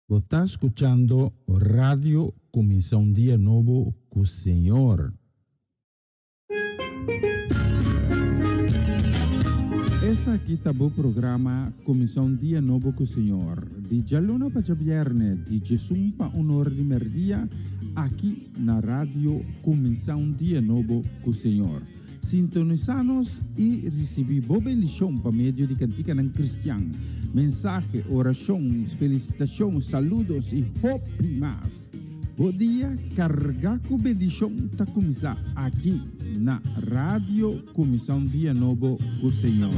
Bo ta skuchando Radio Kuminsá un Dia Nobo ku Señor. Esaki ta bo programa Kuminsá un Dia Nobo ku Señor, di djaluna pa djabièrnè, di djesun pa un ora di mèrdia, aki na Radio Kuminsá un Dia Nobo ku Señor. Sintonisá nos i risibí bo bendishon pa medio di kantikanan kristian, mensahe, orashon, felisitashon, saludos i hopi mas. Bo dia kargá ku bendishon ta kuminsá aki na Radio Kuminsá un Dia Nobo ku Señor.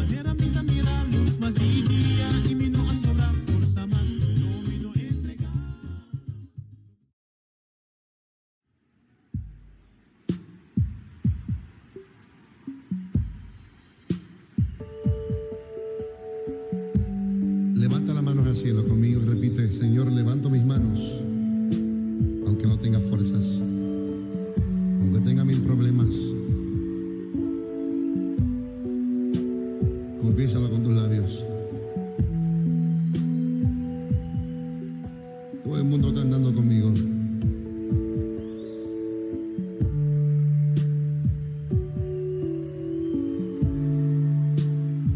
Levanta las manos al cielo conmigo y repite, Señor, levanto mis manos, aunque no tenga fuerzas, aunque tenga mil problemas. Confiésalo con tus labios. Todo el mundo cantando conmigo.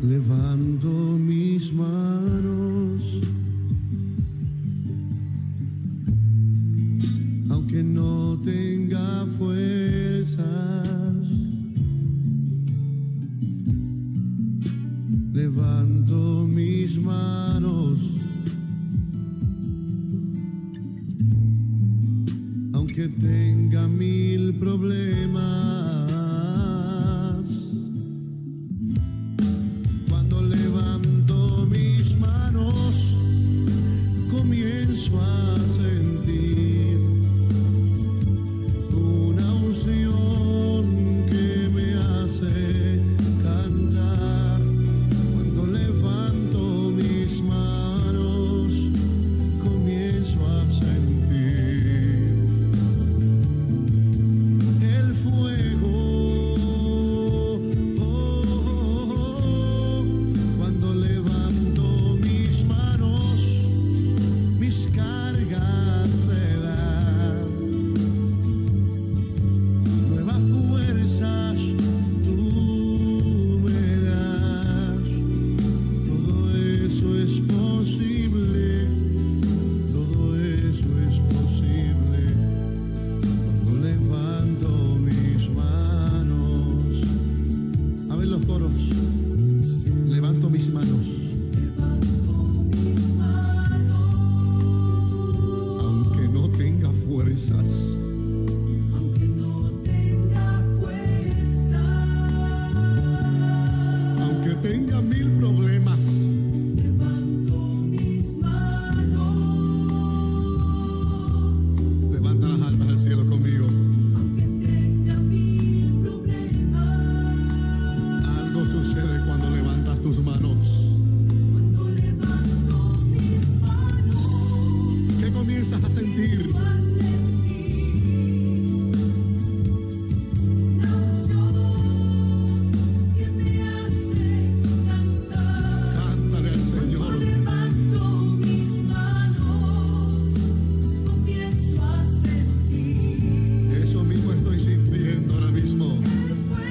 Levanto mis manos, aunque no tenga fuerzas. Levanto mis manos. Aunque tenga mil problemas. Cuando levanto mis manos, comienzo a sentir una unción que me hace cantar. Cuando levanto mis manos, comienzo a sentir el fuego. Oh, cuando levanto mis manos, mis cargas se dan. Nuevas fuerzas tú me das. Todo eso es posible, todo eso es posible. Cuando levanto mis manos. A ver los coros. Levanto mis manos. Aunque no tenga fuerzas. Aunque no tenga fuerza, Aunque tenga mil problemas. levanto mis manos. Levanta las almas al cielo conmigo. Aunque tenga mil problemas, Algo sucede cuando levantas tus manos. cuando levanto mis manos, ¿Qué comienzas a sentir? a sentir una unción que me hace cantar. Cántale al Señor. Levanto mis manos, comienzo a sentir Eso mismo estoy sintiendo ahora mismo. el fuego.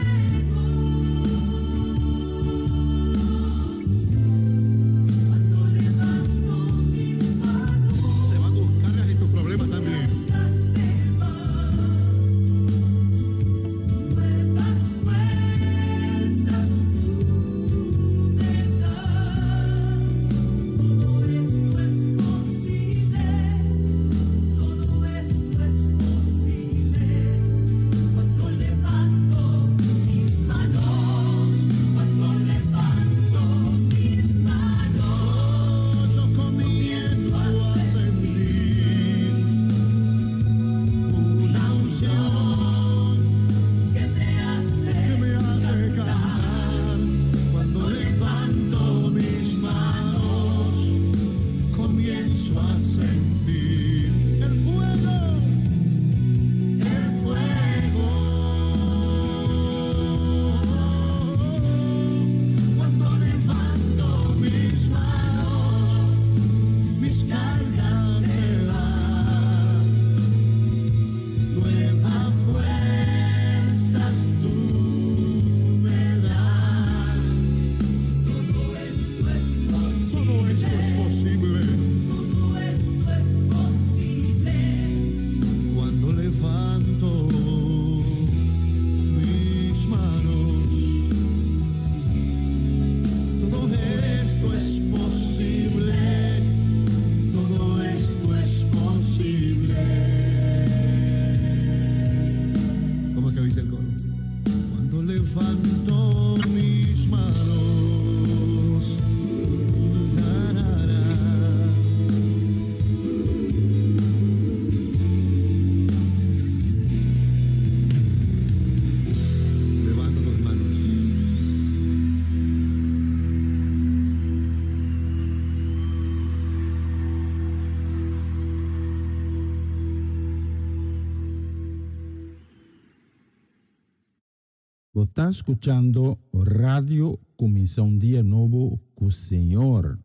Bo ta skuchando Radio Kuminsá un Dia Nobo ku Señor.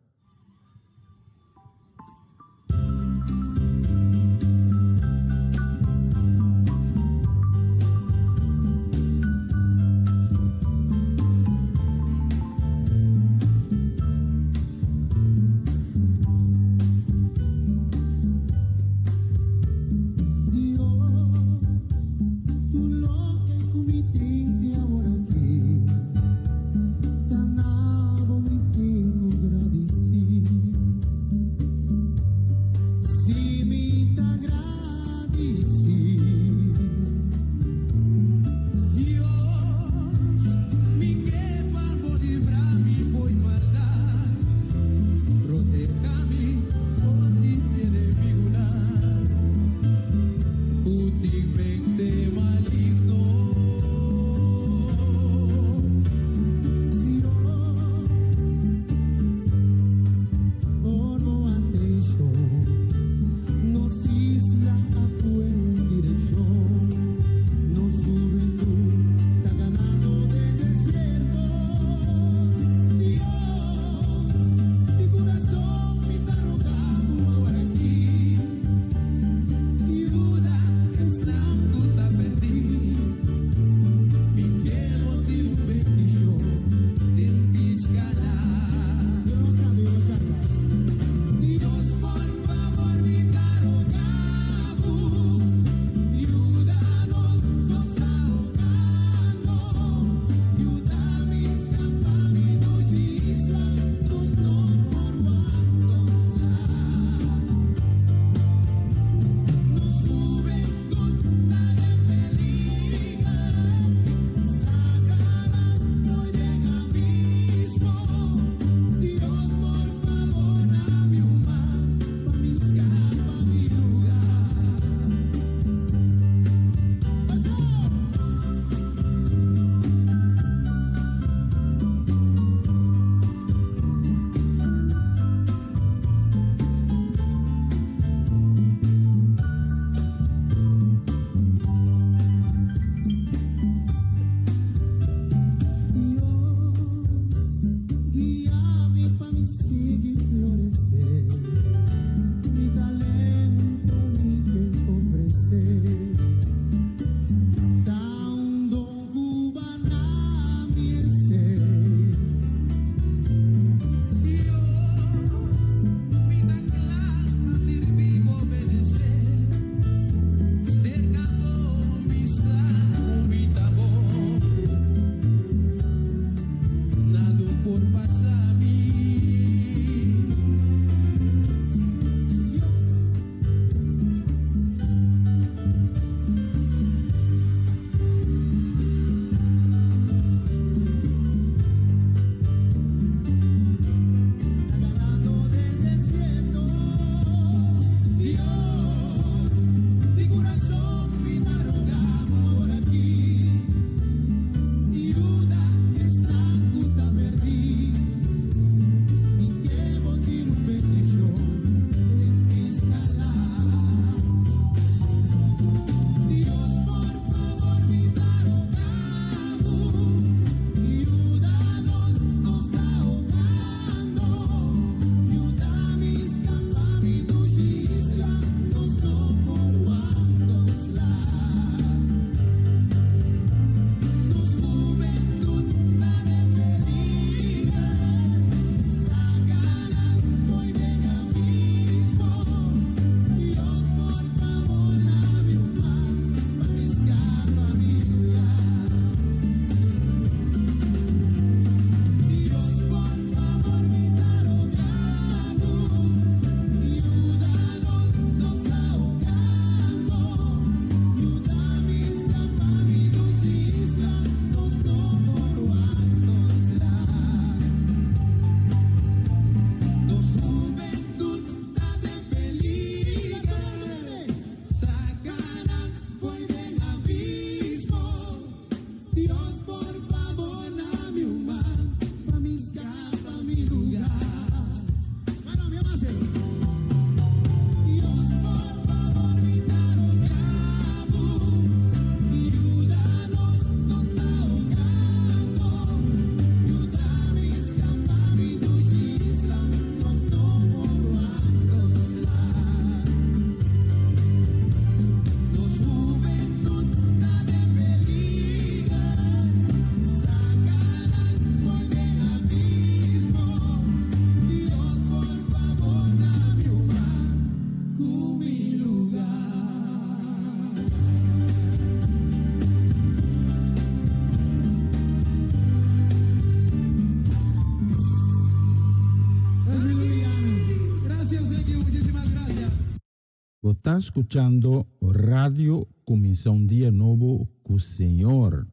Bo ta skuchando Radio Kuminsá un Dia Nobo ku Señor.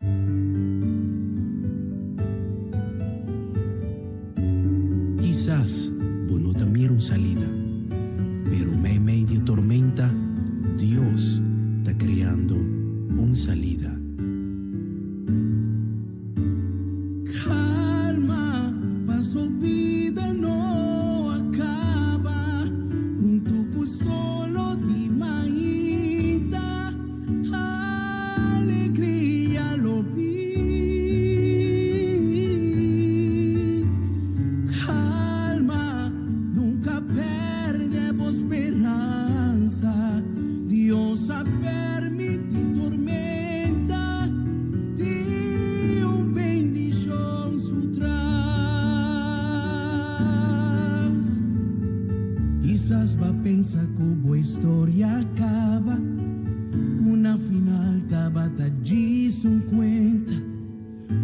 Kisas bo no ta mira un salida, pero meimei di e tormenta, Dios ta kreando un salida. Calma, paso bida no a caba, Hunto cu solo di mainta, alegria lo bin. Calma, nunca perde bo speransa, Dios a permiti tormenta, tin un bendicion su tras. Kisas b'a pensa cu bo historia a caba, cu na final tabata djis un cuenta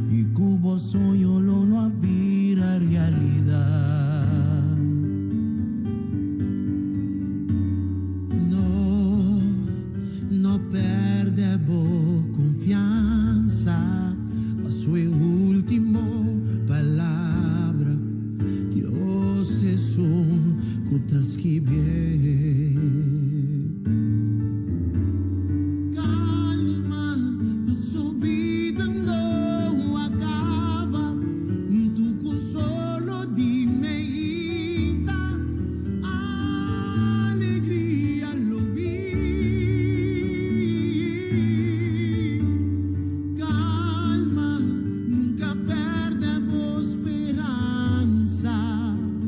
y cu bo soño lo no a bira realidad. No, no perde bo confiansa, paso e ultimo palabra, Dios t'esun cu ta skibié. Calma, paso bida no a caba, hunto cu solo di mainta, alegria lo bin. Calma, nunca perde bo speransa,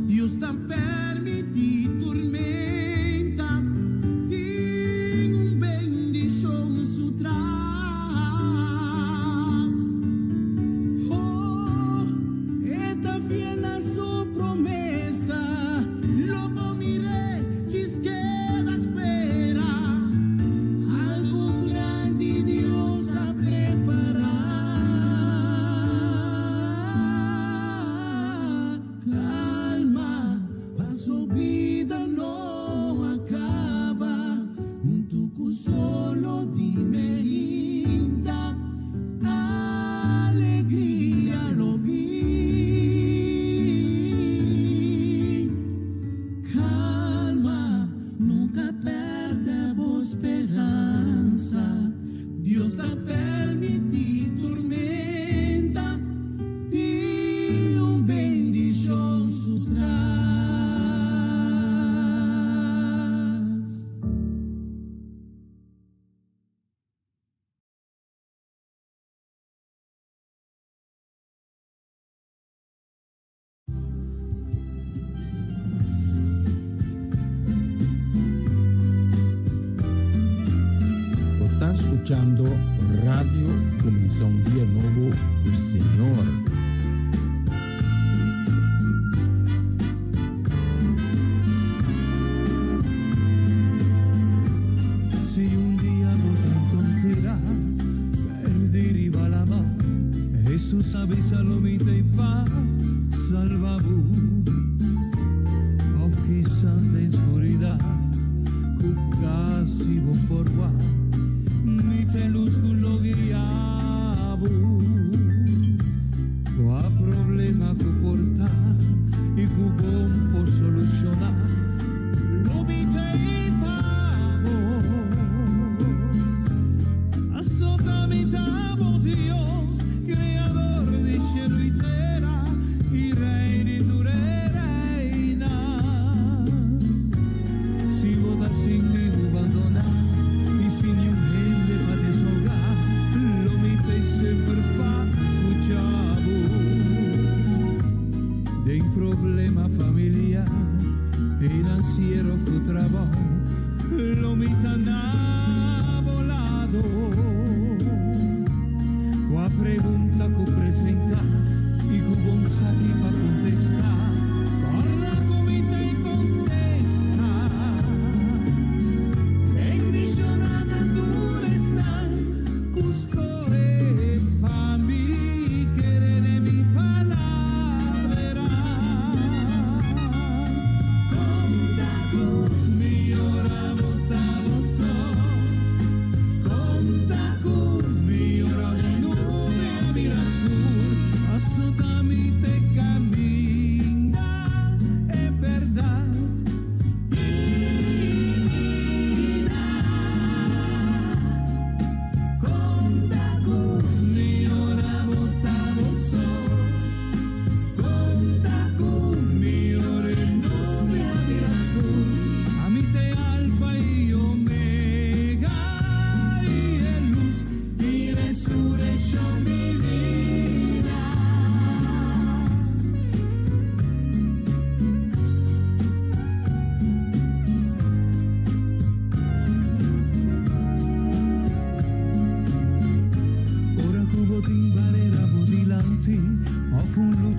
Dios ta permiti tormenta, tin un bendicion su tras. Oh, e ta fiel na su promesa. Lo bo mir'é, djis keda spera. Algo grandi Dios a prepara. Calma, paso bida no a caba, Hunto cu solo di mainta, alegria lo bin. Calma, nunca perde bo speransa, Dios ta permiti tormenta, tin un bendicion su tras. Bo ta skuchando Radio Kuminsá un Dia Nobo ku Señor. Si un dia bo ta encontrá perdí riba lama, Hesus a bisa lo mi t'ei pa salba bo. Of kisas den scuridad cu casi bo por wak, mi t'e luz cu lo guia bo. Cua problema cu por ta y cu bon por soluciona, lo mi t'ei pa bo. Pasobra mi ta bo Dios, Creador di cielo y tera, y Rey di tur e reynan. Si bo ta sinti bo bandona y sin niun hende pa desahoga, lo mi t'ei semper pa scucha bo. Den problema familiar, financiero of cu trabao, lo mi ta na bo lado. Cua pregunta cu presenta y cu bon saki pa contesta, corda cu mi t'ei contesta. Bendiciona na tur esnan cu scohe pa mi kere den mi palabra. Conta cu mi ora bo ta.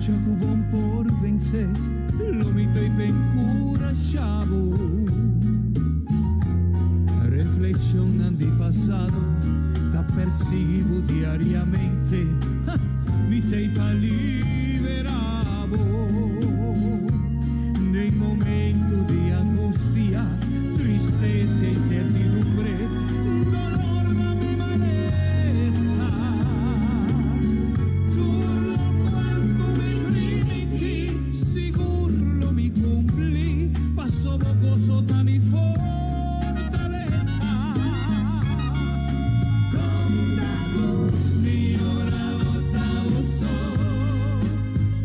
Lucha ku bon por vensé, lo mi ta pa enkurashá bo. Reflekshonnan di pasado ta persiguí bo diariamente, ha, mi ta pa liberá bo. Den momento di angustia, tristesa i insertidumbre, dolor di malesa. Tur lokual ku mi primintí, sigur lo mi kumpli, paso bo goso ta mi fortalesa. Konta ku mi ora bo ta bo so,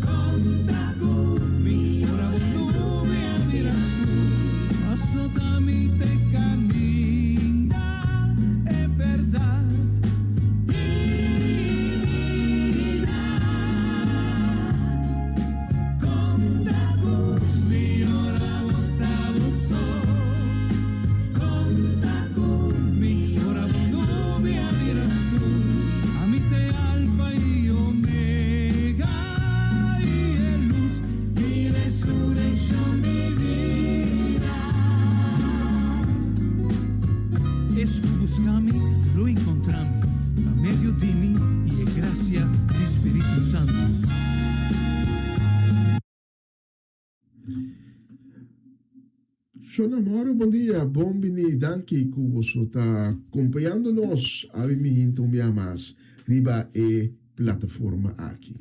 konta ku mi ora bo nubia bira skur, paso ta mi t'e kaminda, e bèrdat i bida. Konta ku mi ora bo ta bo so, konta ku mi ora bo nubia bira skur, ami t'e alfa i omega i e lus di resurekshon di bida. Es ku buska mi lo enkontrá mi, pa medio di mi i e grasia di Spiritu Santu. Shona Moro, bon dia, bon bini, danki ku boso ta kompañando nos awe mi hinta un bia mas riba e plataforma aki.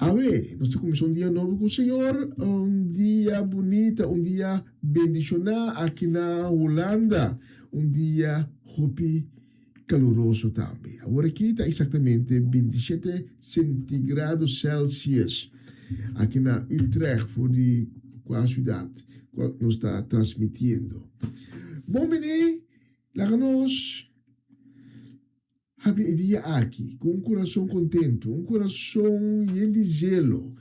Awe nos ta kuminsá un dia nobo ku Señor, un dia bunita, un dia bendishoná aki na Hulanda, un dia hopi kaluroso tambe. Awor aki ta eksaktamente 27 sentigrado Celsius aki na Utrecht for di kua siudat ku nos ta transmitiendo. Bon bini, laga nos habri e dia aki ku un kurason kontentu, un kurason yen di zelo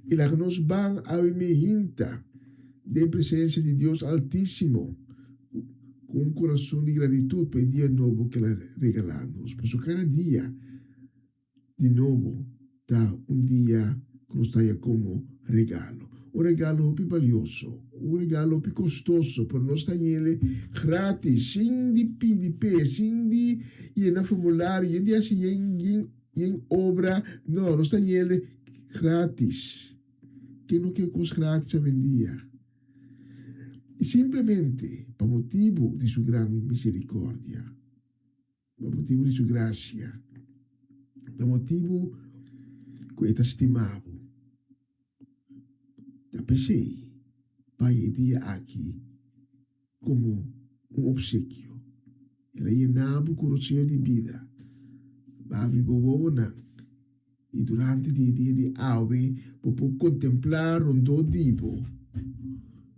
i laga nos ban awe mehinta den presensia di Dios Altísimo ku un kurason di gratitut pa e dia nobo ku el a regalá nos. Pasobra kada dia di nobo ta un dia ku nos ta haña komo regalo. Un regalo hopi balioso, un regalo hopi kostoso, pero nos ta hañ'el gratis, sin di pidi p'e, sin di yena formulario, yen di hasi yen yen yen obra. No, nos ta hañ'el gratis. Ken no ke kos gratis awendia? I simplemente pa motibu di su gran misericordia, pa motibu di su gracia, pa motibu ku e ta stima bo, ta p'esei bai e dia aki komo un opsekio. El a yena bo ku roseo di bida, bo abri bo wowonan I durante di e dia di awe bo por kontemplá rondó di bo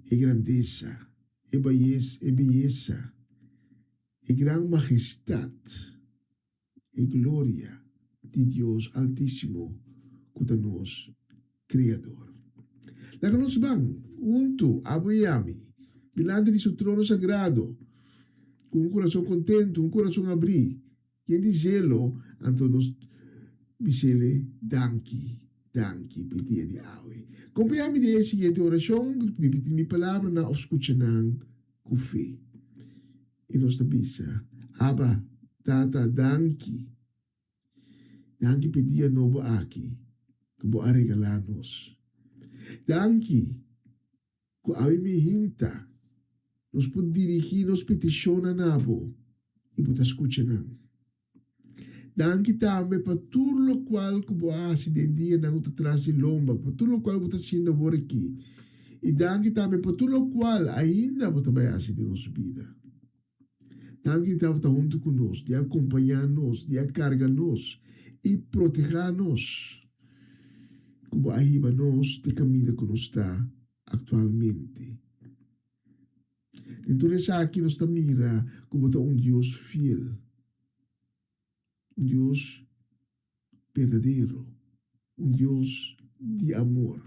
e grandesa, e bayes, e beyesa, e gran majestat, e gloria di Dios Altísimo ku ta nos Kreador. Laga nos ban huntu, abo i ami, dilanti di su trono sagrado, ku un kurason kontentu, un kurason abrí, Yen di zelo, anto nos bis'ele danki, danki p'e dia di awe. Kompañá mi den e siguiente orashon, ripití mi palabranan òf skucha nan ku fe. I nos ta bisa, Abba, Tata, danki. Danki p'e dia nobo aki ku bo a regalá nos. Danki ku awe mi hinta, nos por dirigí nos petishonnan na bo i bo ta skucha nan. Danki tambe pa tur lokual ku bo a hasi den dianan ku ta tras di lomba, pa tur lokual bo ta hasiendo awor aki, i danki tambe pa tur lokual ainda bo ta bai hasi den nos bida. Danki di tabata huntu ku nos, di a kompañá nos, di a karga nos i protehá nos, ku bo a hiba nos te kaminda ku nos ta aktualmente. Den tur esaki nos ta mira ku bo ta un Dios fiel, un Dios berdadero, un Dios di amor.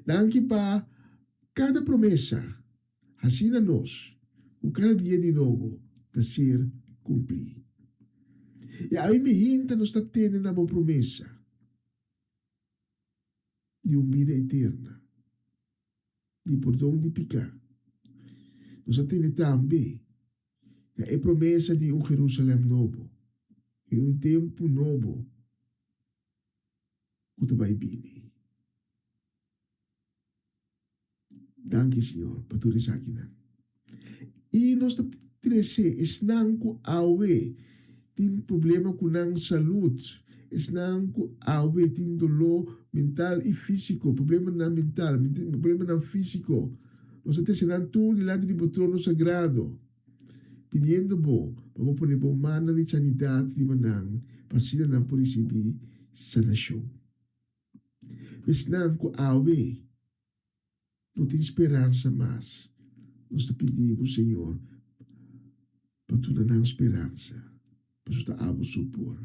Danki pa kada promesa hasí na nos ku kada dia di nobo ta ser kumplí. I awe mi hinta nos ta tene na bo promesa. di un bida eterna, di pordon di piká. Nos a tene tambe na e promesa di un Jerusalèm nobo i un tempu nobo ku ta bai bini. Danki, Señor, pa tur esakinan. I nos ta trese esnan ku awe tin problema ku nan salud, esnan ku awe tin doló mental i físiko, problemanan mental, problemanan físiko. Nos ta trese nan tur dilanti di bo trono sagrado, pidiendo bo pa bo pone bo mannan di sanidat riba nan, pa asina nan por risibí sanashon. Esnan ku awe no tin speransa mas, nos ta pidi bo, Señor, pa duna nan speransa, pasobra ta abo so por.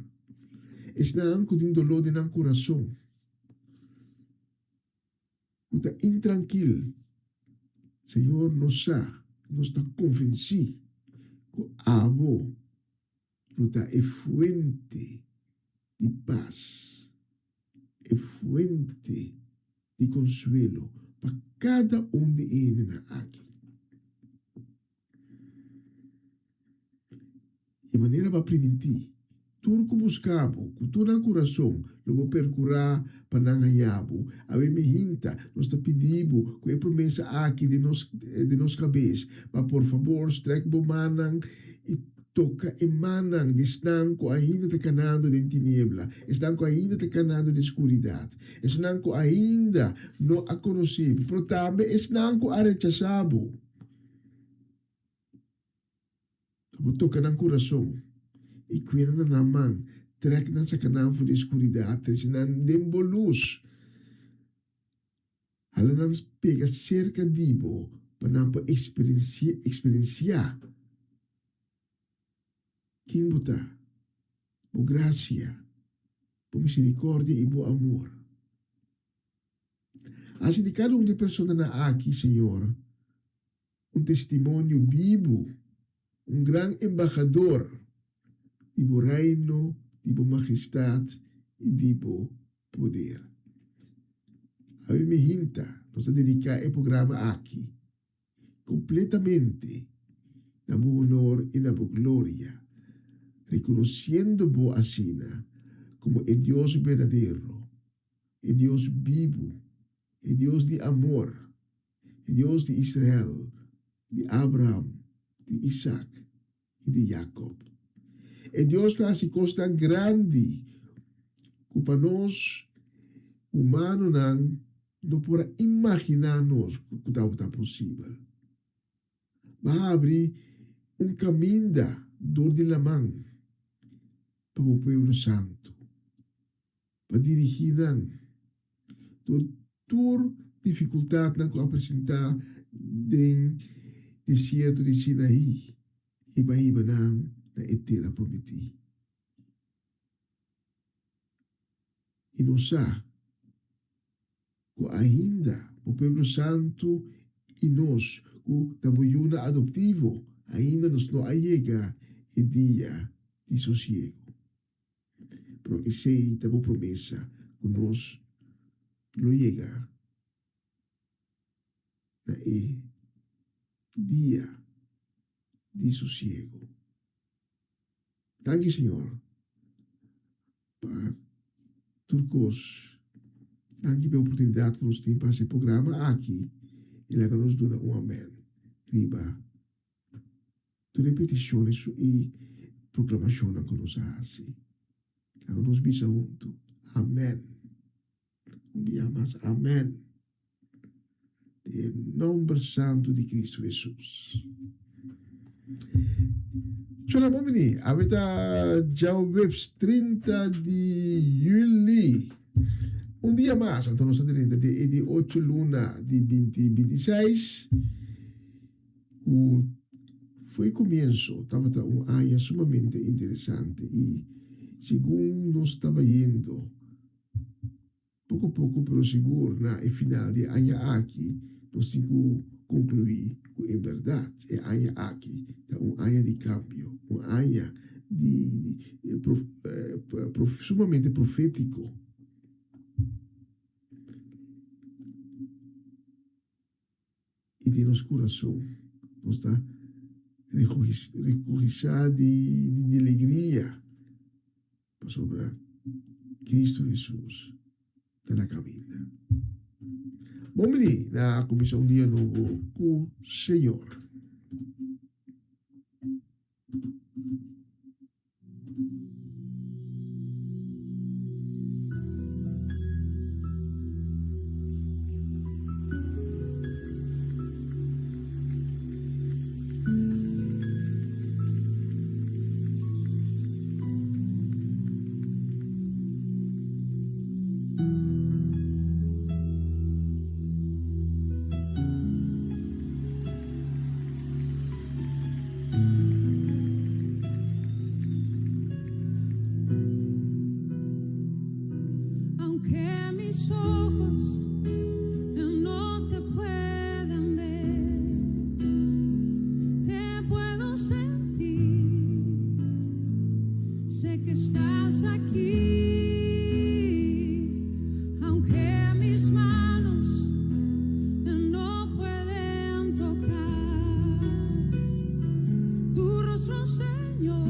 Esnan ku tin doló den nan kurason, ku ta intrankil, Señor, nos sa, nos ta konvensí ku abo lo ta e fuente di pas, e fuente di konsuelo pa kada un di e hendenan aki. E manera bo a primintí, tur ku buska bo ku tur nan kurason, lo bo perkurá pa nan haña bo. Awe mi hinta, nos ta pidi bo ku e promesa aki den nos den nos kabes, ma por fabor strèk bo mannan i Toka e mannan di esnan ku ainda ta kanando den tiniebla, esnan ku ainda ta kanando den skuridat, esnan ku ainda no a konosé bo, pero tambe esnan ku a rechasá bo. Ta bo toka nan kurason i kuida na nan man, trèk nan saka nan for di e skuridat, trese nan den bo lus. Hala nan pega serka di bo pa nan por eksperensiá ken bo ta, bo grasia, bo miserikòrdia i bo amor. Hasi di kada un di e personanan aki, Señor, un testimonio bibu, un gran embahador di bo Reino, di bo Majestat i di bo poder. Awe mi hinta nos ta dediká e programa aki kompletamente na bo honor i na bo gloria, rekonosiendo bo asina komo e Dios berdadero, e Dios bibu, e Dios di amor, e Dios di Israel, di Abraham, di Isaac i di Jacob. E Dios ta hasi kosnan grandi ku pa nos humanonan no por a imaginá nos ku tabata posibel. Bo a habri un kaminda dor di laman pa bo pueblo santu. pa dirigí nan dor tur difikultatnan ku a presentá den desierto di Sinaí i pa hiba nan na e tera promití. I nos sa ku ainda bo pueblo santu i nos ku ta bo yunan adoptivo ainda nos no a yega e dia di sosiegu. Pero esei ta bo promesa ku nos lo yega na e dia di sosiegu. Danki Señor pa tur kos. Danki pa e oportunidat ku nos tin pa hasi e programa aki i laga nos duna un amen riba Tur e peticiones i proclamacionnan cu nos a haci, laga nos bisa huntu, Amen. Un bia mas, Amen. Den e nomber santu di Cristo Jesus. Shona bon bini, awe ta djaweps 30 di juli. Un dia mas, anto nos ta drenta den e di ocho luna di binti binti seis. Ku fo'i komienso tabata un aña sumamente interesante i segun nos ta bayendo poko poko pero sigur na e final di e aña aki nos tin ku konkluí ku en bèrdat e aña aki ta un aña di kambio, un aña di sumamente profétiko. I den nos kurason nos ta regohisá di di alegria pasobra Kristu Hesus ta na kaminda. Bon bini na kuminsá un dia nobo ku Señor. Aunque mis ojos no te puedan ver, te puedo sentir. Sé que estás aquí, aunque mis manos no pueden tocar tu rostro, Señor.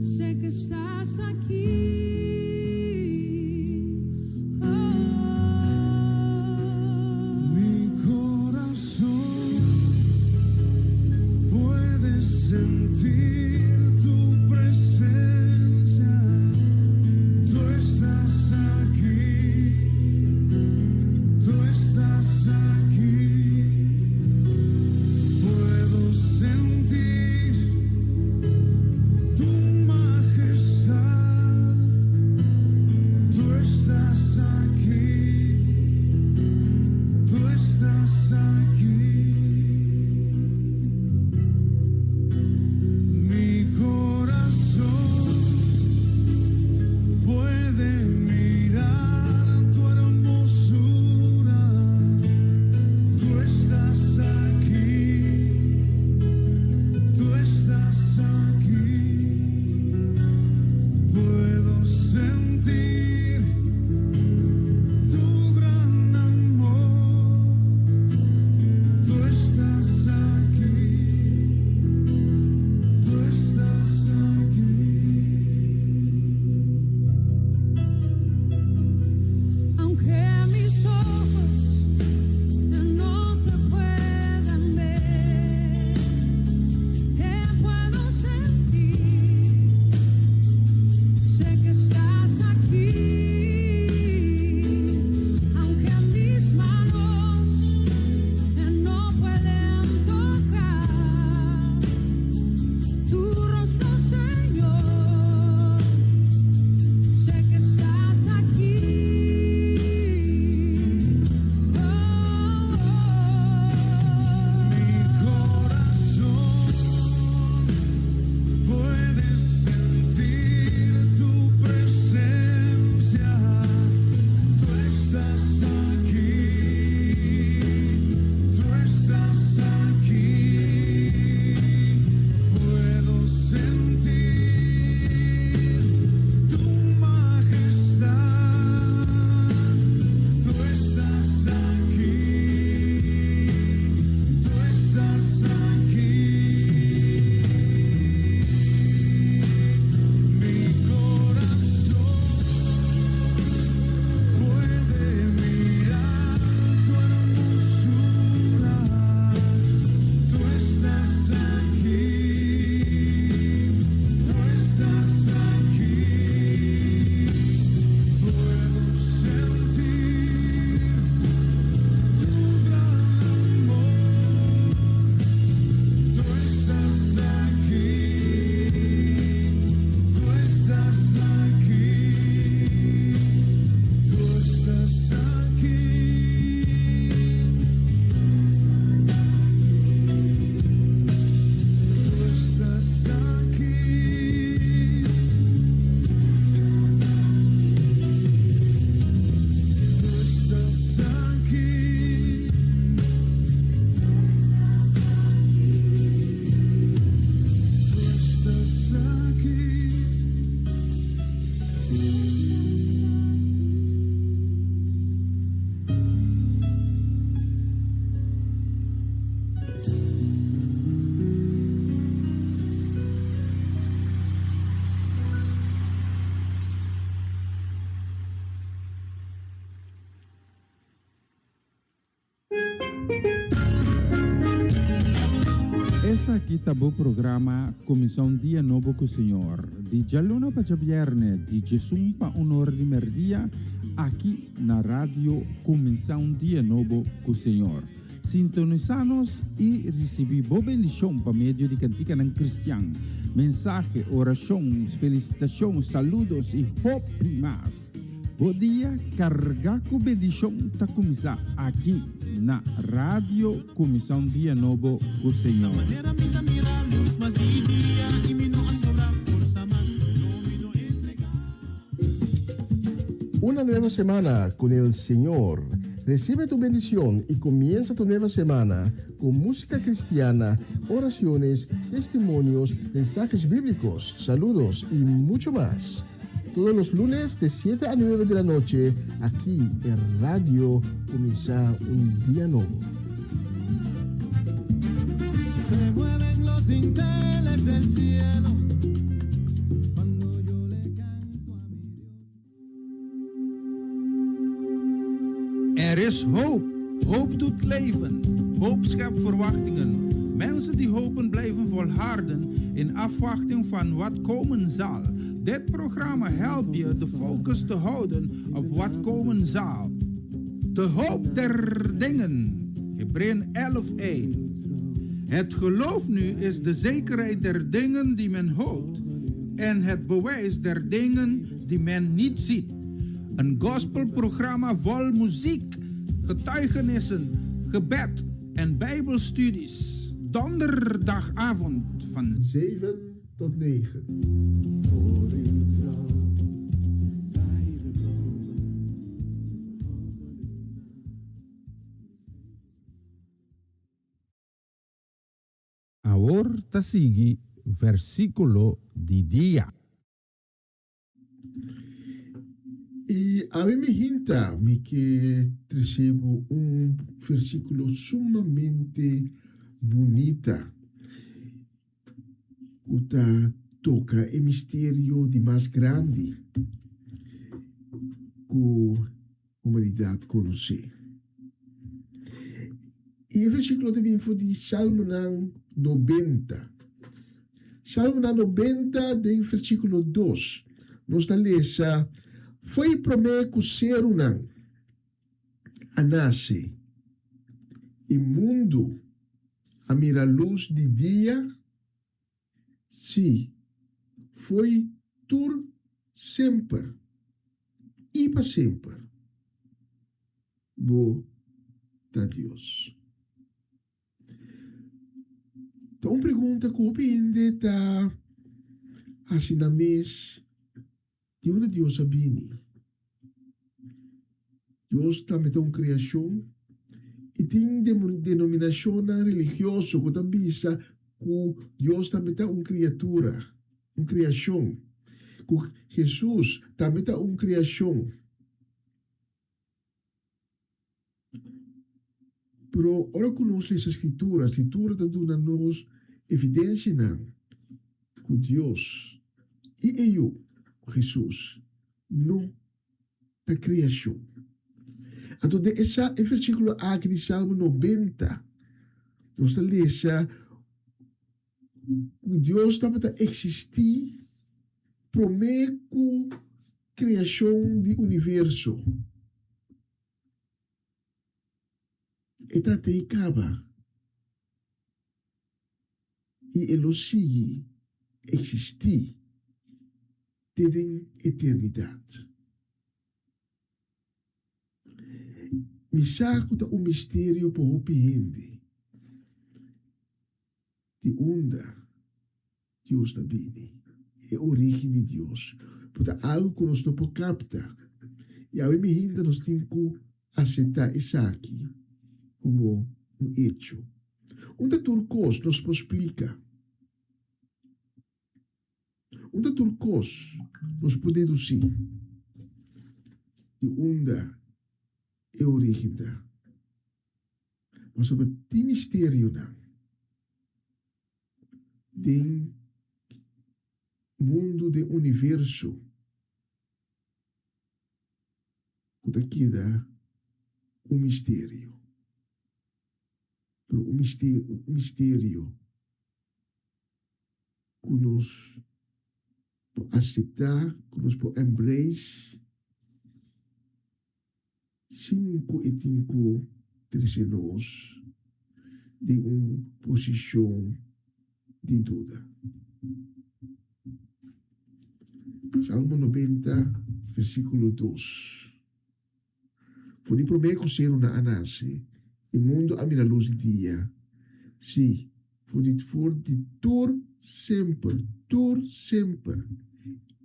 Sé que estás aquí. Oh. Esaki ta bo programa Kuminsá un Dia Nobo ku Señor, di djaluna pa djabièrnè, di djesun pa un ora di mèrdia, aki na Radio Kuminsá un Dia Nobo ku Señor. Sintonisá nos i risibí bo bendishon pa medio di kantikanan kristian, mensahe, orashon, felisitashon, saludos i hopi mas. Bo dia carga cu bendicion ta cuminsa aki na Radio Cuminsa un Dia Nobo cu Señor. Una nueva semana con el Señor. Recibe tu bendición y comienza tu nueva semana con música cristiana, oraciones, testimonios, mensajes bíblicos, saludos y mucho más. Todos los lunes de 7 a 9 de la noche, aquí en Radio Comienza un Día Nuevo. Se mueven los dinteles del cielo cuando yo le canto a mi Dios. Er is hoop. Hoop doet leven. Hoop schept verwachtingen. Mensen die hopen blijven volharden in afwachting van wat komen zal. Dit programma helpt je de focus te houden op wat komen zal. De hoop der dingen. Hebreeën 11:1. Het geloof nu is de zekerheid der dingen die men hoopt en het bewijs der dingen die men niet ziet. Een gospelprogramma vol muziek, getuigenissen, gebed en bijbelstudies. Donderdagavond van 7 tot 9. Voor uw troon zijn wij gekomen. We verhogen uw naam. Awor ta sigui versíkulo di dia. I awe mi hinta mi ke trese bo un versíkulo sumamente bunita ku ta toka e misterio di mas grandi ku humanidat konosé. I e versíkulo ta bin for di Salmonan 90. Salmonan 90 den versíkulo 2 nos ta lesa, Fo'i promé ku serunan a nase i mundu a mira lus di dia, Sí, fo'i tur semper i pa semper bo ta Dios. Ta un pregunta ku hopi hende ta hasi nan mes, Di unda Dios a bini? Dios tambe ta un kreashon? I tin denominashonnan religioso ku ta bisa ku Dios tambe ta un kriatura, un kreashon, ku Hesus tambe ta un kreashon. Pero ora ku nos lesa Skritura, Skritura ta duna nos evidensianan ku Dios i e Yu, Hesus, no ta kreashon. Anto den e e versíkulo aki di Salmo 90, nos ta lesa ku Dios tabata eksistí promé ku kreashon di universo. E ta tei kaba i e lo sigui eksistí te den eternidat. Mi sa ku ta un misterio pa hopi hende di unda Dios ta bini, e orígen di Dios. Por ta algu ku nos no por kapta. I awe mi hinta nos tin ku aseptá esaki komo un echo. Unda tur kos nos por splika? Unda tur kos nos por dedusí di unda e orígen ta? Pasobra tin misterionan den mundu, den universo ku ta keda un misterio. Pero un misterio ku nos por aseptá, ku nos por embrace, sin ku e tin ku trese nos den un posishon di duda. Salmo 90, versíkulo 2. For di promé ku serunan a nase, e mundu a mira lus di dia. Sí, for di for di tur semper, tur semper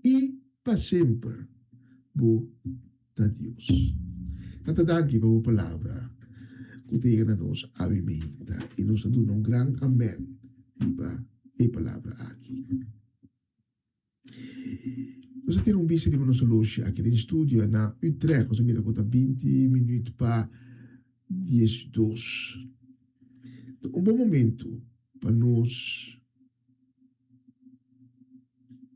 i pa semper, bo ta Dios. Tata danki pa bo palabra ku ta yega na nos awe meinta i nos ta duna un gran amèn riba e palabra aki. Nos a tene un bista riba nos oloshi aki den studio na Utrecht. Nos a mira ku ta 20 minuut pa 12. Ta un bon momento pa nos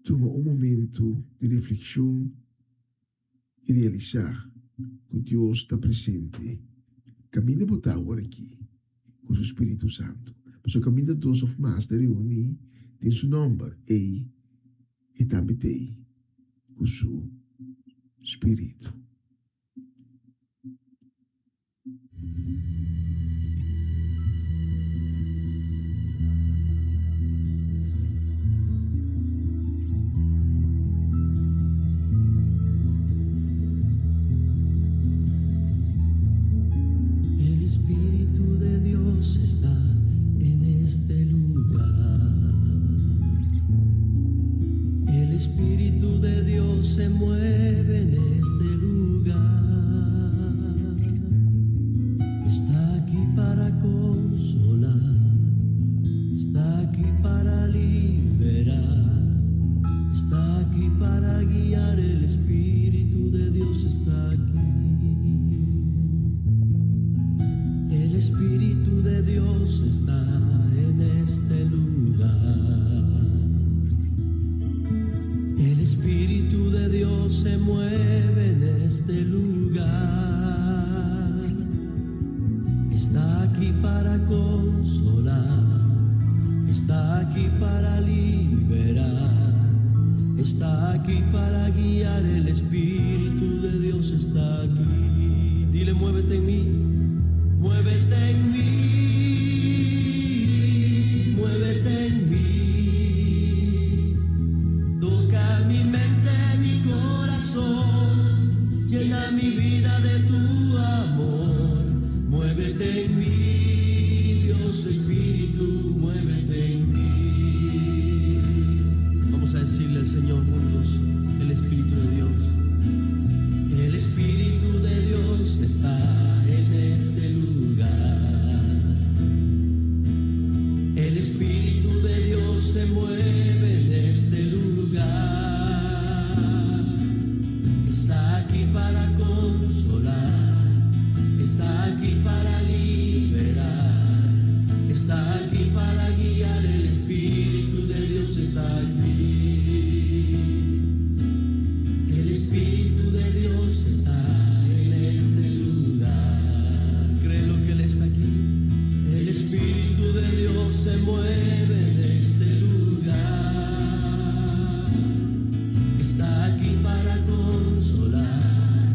tuma un momento di reflekshon i realisá ku Dios ta presente kaminda bo ta awor aki ku su spiritu santu. Pasobra kaminda dos òf mas ta reuní den su nòmber, ei e tambe ta ei ku su spiritu. El Espíritu de Dios está en este lugar. El Espíritu de Dios se mueve en este lugar. Está aquí para consolar, está aquí para liberar, está aquí para guiar. El Espíritu de Dios está aquí. El Espíritu de Dios está en este lugar. El Espíritu de Dios se mueve en este lugar. Está aquí para consolar, está aquí para liberar, está aquí para guiar. El Espíritu de Dios está aquí. Dile, muévete en mí, muévete en mí, muévete en mí. Toca mi mente, mi corazón, llena mi vida de tu amor. Muévete en mí, Dios Espíritu, muévete en mí. Vamos a decirle al Señor juntos, el Espíritu de Dios. El Espíritu de Dios está en este lugar. El Espíritu de Dios se mueve en este lugar. Está aquí para consolar, está aquí para liberar, está aquí para guiar. El Espíritu de Dios está aquí. El Espíritu de Dios está en este lugar. Créelo que Él está aquí. El Espíritu de Dios se mueve en este lugar. Está aquí para consolar,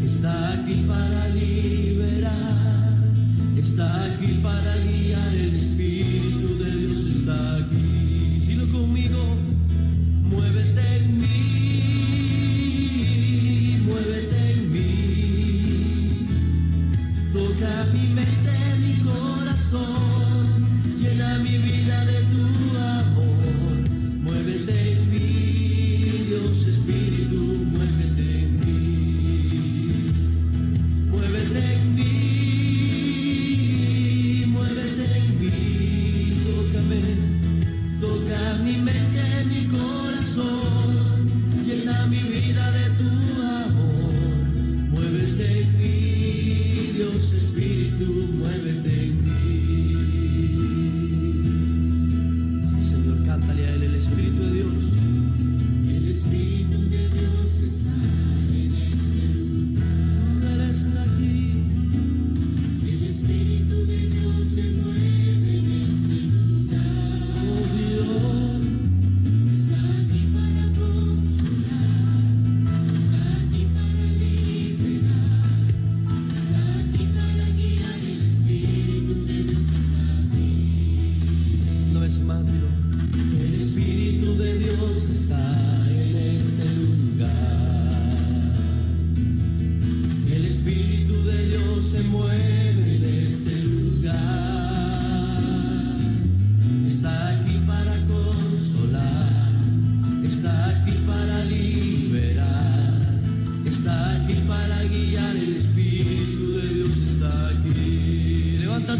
está aquí para liberar, está aquí para guiar. El Espíritu de Dios está aquí. Dilo conmigo, muévete en mí, muévete en mí. Toca mi mente, mi corazón, llena mi vida de tu amor. Muévete en mí, Dios Espíritu, muévete en mí. Muévete en mí, muévete en mí. Tócame, toca mi mente, mi corazón, llena mi vida de tu amor. Muévete en mí, Dios Espíritu.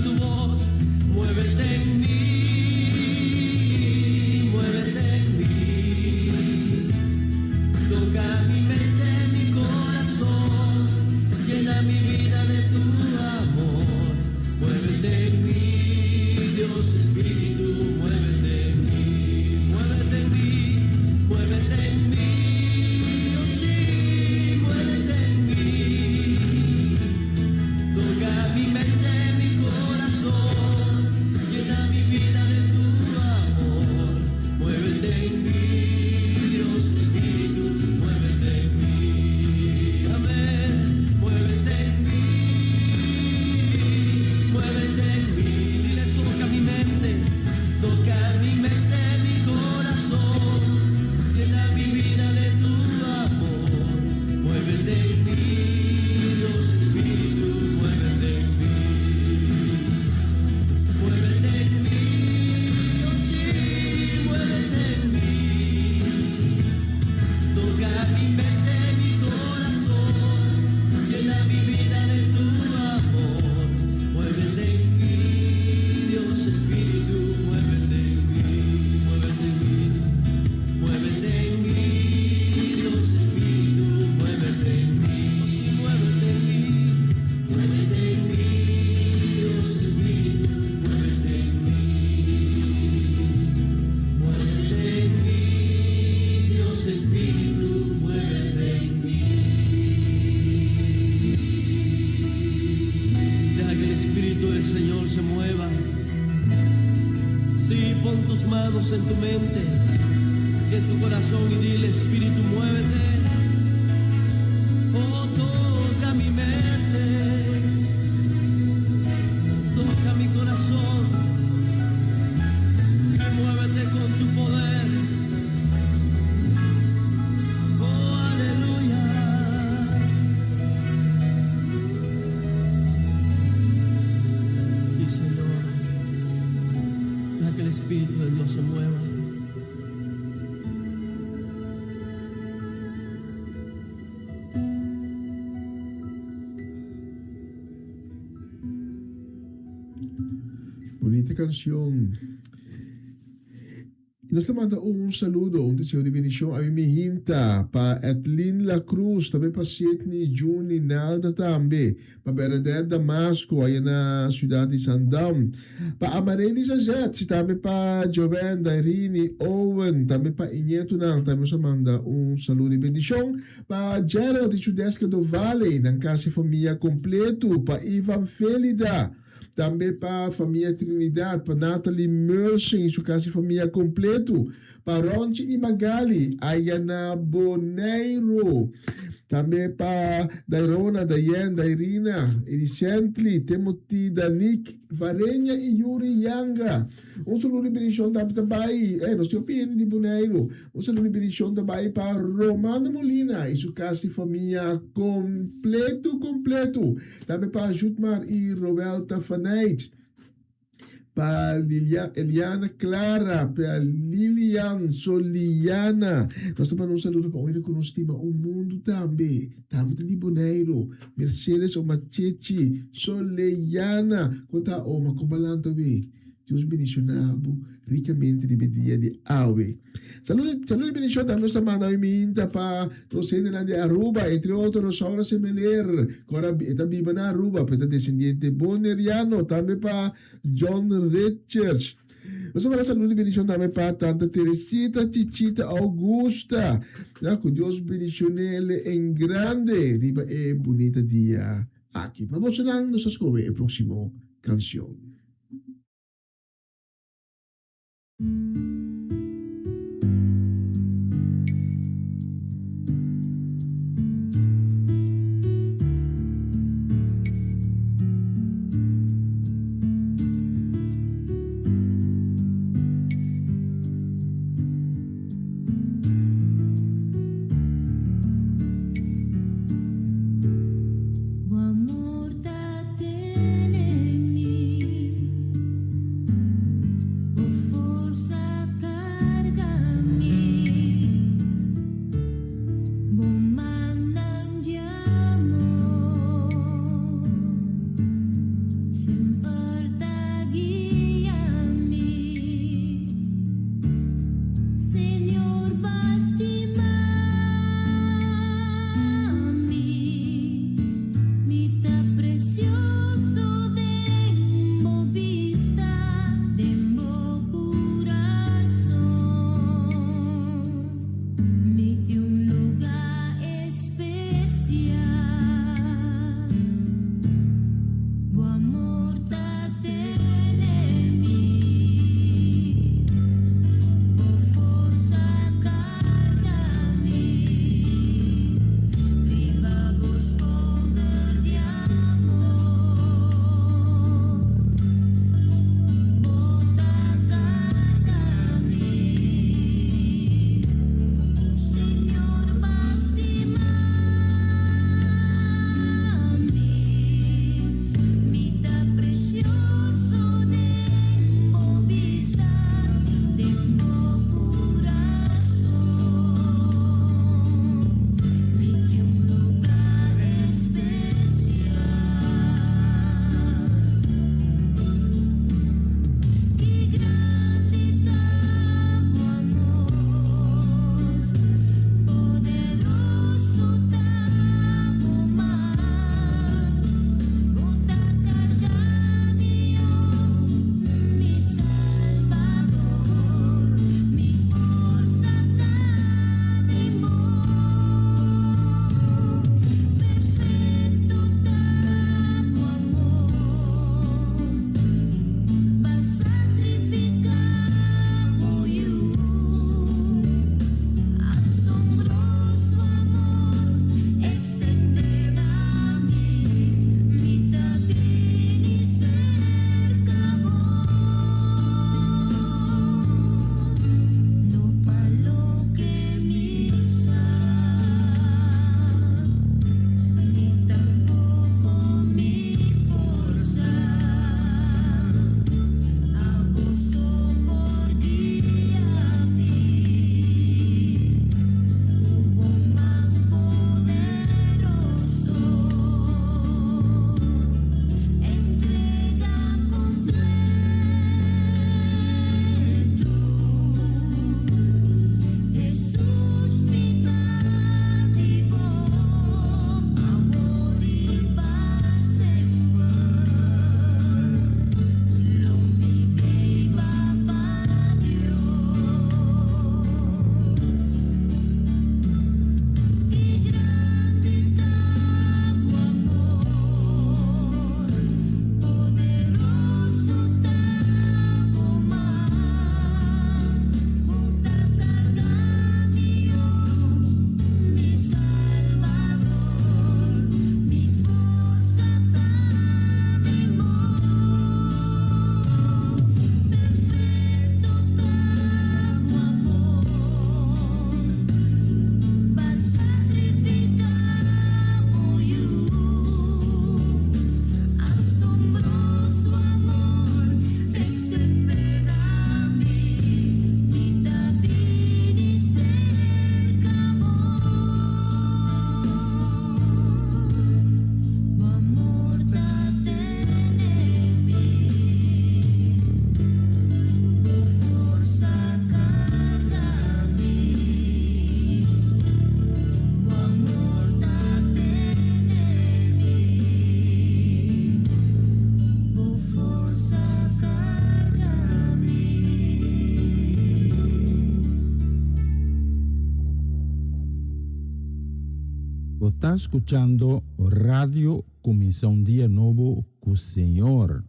tu voz. Muévete en mí, muévete en mí. Toca mi mente, mi corazón, llena mi vida de tu amor. Muévete en mí, Dios Espíritu, muévete en mí, muévete en mí, muévete en mí, oh sí, muévete en mí. Toca mi mente, mi corazón, llena mi vida de tu amor. Muévete en mí, Dios Espíritu, muévete en mí. Amén. Muévete en mí, muévete en mí. Dile, toca mi mente, toca mi mente, mi corazón, llena mi vida de tu amor. Muévete en mí, Dios Espíritu, muévete en mí. Muévete en mí, oh sí, muévete en mí. Toca mi mente, mi corazón, llena mi vida de tu amor. Muévete en mí, Dios Espíritu, muévete en mí, muévete en mí. Muévete en mí, Dios Espíritu, muévete en mí, oh sí, muévete en mí. Muévete en mí, Dios Espíritu, muévete en mí. Muévete en mí, Dios Espíritu, muévete en mí. Deja que el Espíritu del Señor se mueva. Sí, pon tus manos en tu mente y en tu corazón y dile, Espíritu, muévete. Oh, toca mi mente, toca mi corazón y muévete con tu poder. Oh, aleluya. Sí, Señor. Deja que el Espíritu de Dios se mueva. Bunita canción. Y nos ta manda un saludo, un deseo di bendicion a mi hinta, pa Edlin La Cruz, tambe pa Sidney, Juni, Nalda tambe, pa Bernadette Damasco, aya na ciudad di Zaandam, pa Amarelli Zazet, tambe pa Joven, Dairini, Owen, tambe pa Iñetonan, tambe nos ta manda un saludo di bendicion, pa Gerald y Chudeska do Vale, nan casi famia completo, pa Ivan Felida, Tambe pa famia Trinidad, pa Natalie Mersen y su casi famia completo, pa Ronchi y Magali, aya na Boneiro. Tambe pa Dairona, Dayen, Dairina, Edicently, Timothy, Danique, Varenia y Yuri Yanga. Un saludo di bendición tambe ta bay, eh, nos tin hopi hende di Boneiro. Un saludo di bendición ta bay pa Romano Molina y su casi famia completo, completo. Tambe pa Jutmar y Roelta Faneit, pa Lilia, Eliana Clara, pa Lilian Soliana. Nos ta manda un saludo pa un ku nos stima un mundu tambe. Tambe ta di Boneiru. Mercedes Oma Chechi Soleyana. Konta Oma, kon balanta we? Dios bendiciona bo ricamente riba e dia di awe. Saludo, saludo y bendicion tambe nos ta manda hoy minta pa nos hendenan di Aruba, entre otro Rosaura Semeler, cu ora e ta biba na Aruba, pero e ta descendiente Boneriano, tambe pa John Richards. Nos ta manda saludo y bendicion tambe pa Tanta Teresita Chichita Augusta. Ya, cu Dios bendicionele en grande riba e bunita dia aki. Pa bosonan nos ta scoge e proximo cancion. Bo amor ta tene mi, bo forsa. ta skuchando Radio Kuminsá un Dia Nobo ku Señor.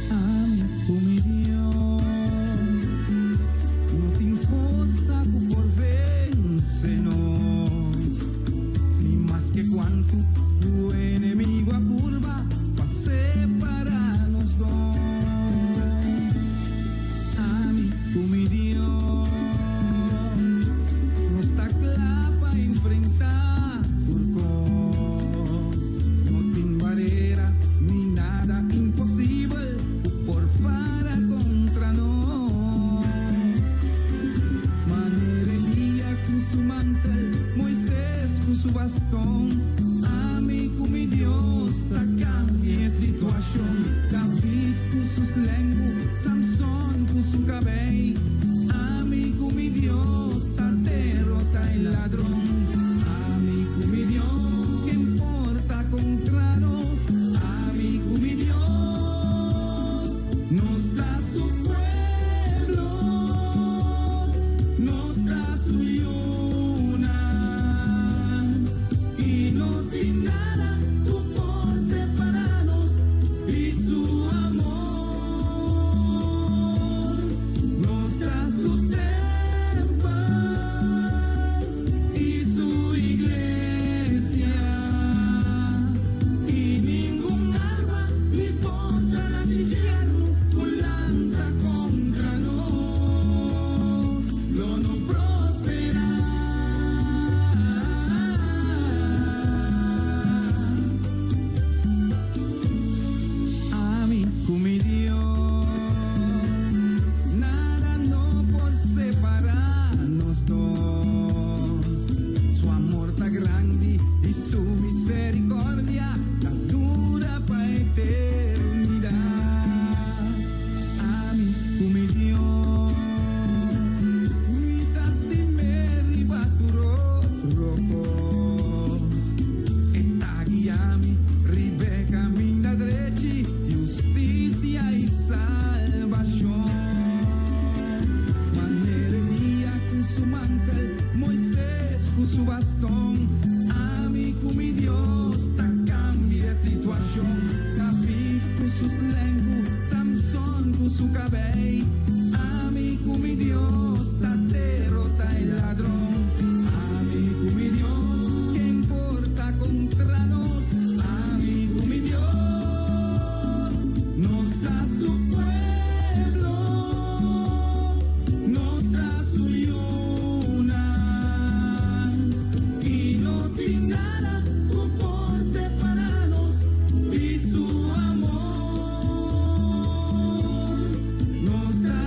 Ami ku mi Dios no tin forsa ku por vense nos, ni maske kuantu ku enemigu a purba pa separa nos dos. Ami ku mi Dios nos ta kla pa enfrentá tur kos. No tin barera ni nada imposibel ku por para kontra nos. Manera Elia ku su mantel, Moises ku su baston, ami ku mi Dios ta kambia e situashon. David ku su slengu, Samson ku su kabei, ami ku mi Dios ta derota e ladron. Ami ku mi Dios, ken por ta kontra nos? Ami ku mi Dios, nos ta su pueblo, nos ta su yunan, i no tin nada ku por separá nos di su amor. Nos ta su tèmpel i su iglesia, i ningun arma ni portanan di infierno ku lanta kontra nos lo no prosperá. Ami ku mi Dios, nada no por separá nos dos. Su amor ta grandi i su misericordia ta dura pa eternidad. Ami ku mi Dios, mi ta stim'é riba tur otro kos. E ta guia mi riba e kaminda drechi di hustisia i salbashon. Manera Elia ku su mantel, Moises ku su baston, ami ku mi Dios ta kambia e situashon. David ku su slengu, Samson ku su kabei, ami ku mi Dios ta derota e ladron. Ami ku mi Dios, ken por ta kontra nos? Ami ku mi Dios, nos ta su pueblo, nos ta su yunan, i no tin nada ku por separá nos di su amor. Nos ta.